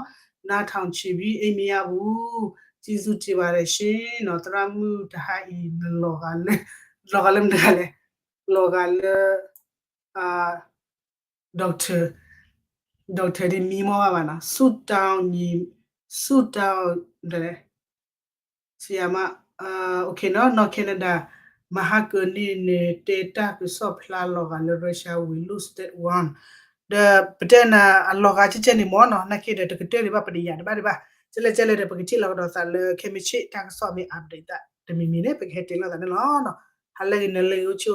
နားထောင်ချီပြီး အိပ်မရဘူး ကျေးဇူးတင်ပါတယ်ရှင် နီၤ သရၣ်မုၣ်တဟါအံၤ နလီၤဂာ်လၢ လီၤဂာ်လၢမတၤတဂၤလဲၣ် လီၤဂာ်လၢ doctor doctor ဒ်မံမီၢ်ဘၣ်ဘၣ်နီၤ ဆုတောင်းညီ ဆုတောင်း ဆရာမ OK နီၤ နီၢ် Canada မဟါကၢန့ၣ်န့ၣ် တဲတၢ်ကစီၣ်ဖျါလီၤဂာ်လၢ Russia we lose that one ဒီးပတဲနၤအလီၤဂာ်ကဲကဲန့ၣ်မ့ၢ်နီၤ နာ်က့ဒီးတကတၢၢ်ဒံးဘၣ် ပတယာ်တဘၣ်ဒံးဘၣ် ကဲလဲၣ်ကဲလဲၣ်ဒီး ပကထံၣ်လီၤကဒီးသးလၢ ခဲမုၢ်ဆ့ၣ် တၢ်ကစီၣ်မ့ၢ် update သးတမံၤမံၤန့ၣ် ပကဟဲတဲလိာ်သးန့ၣ်လီၤ. ဟါလၢဂ့ၤ နၤလၢဂ့ၤ အိၣ်ဆူၣ်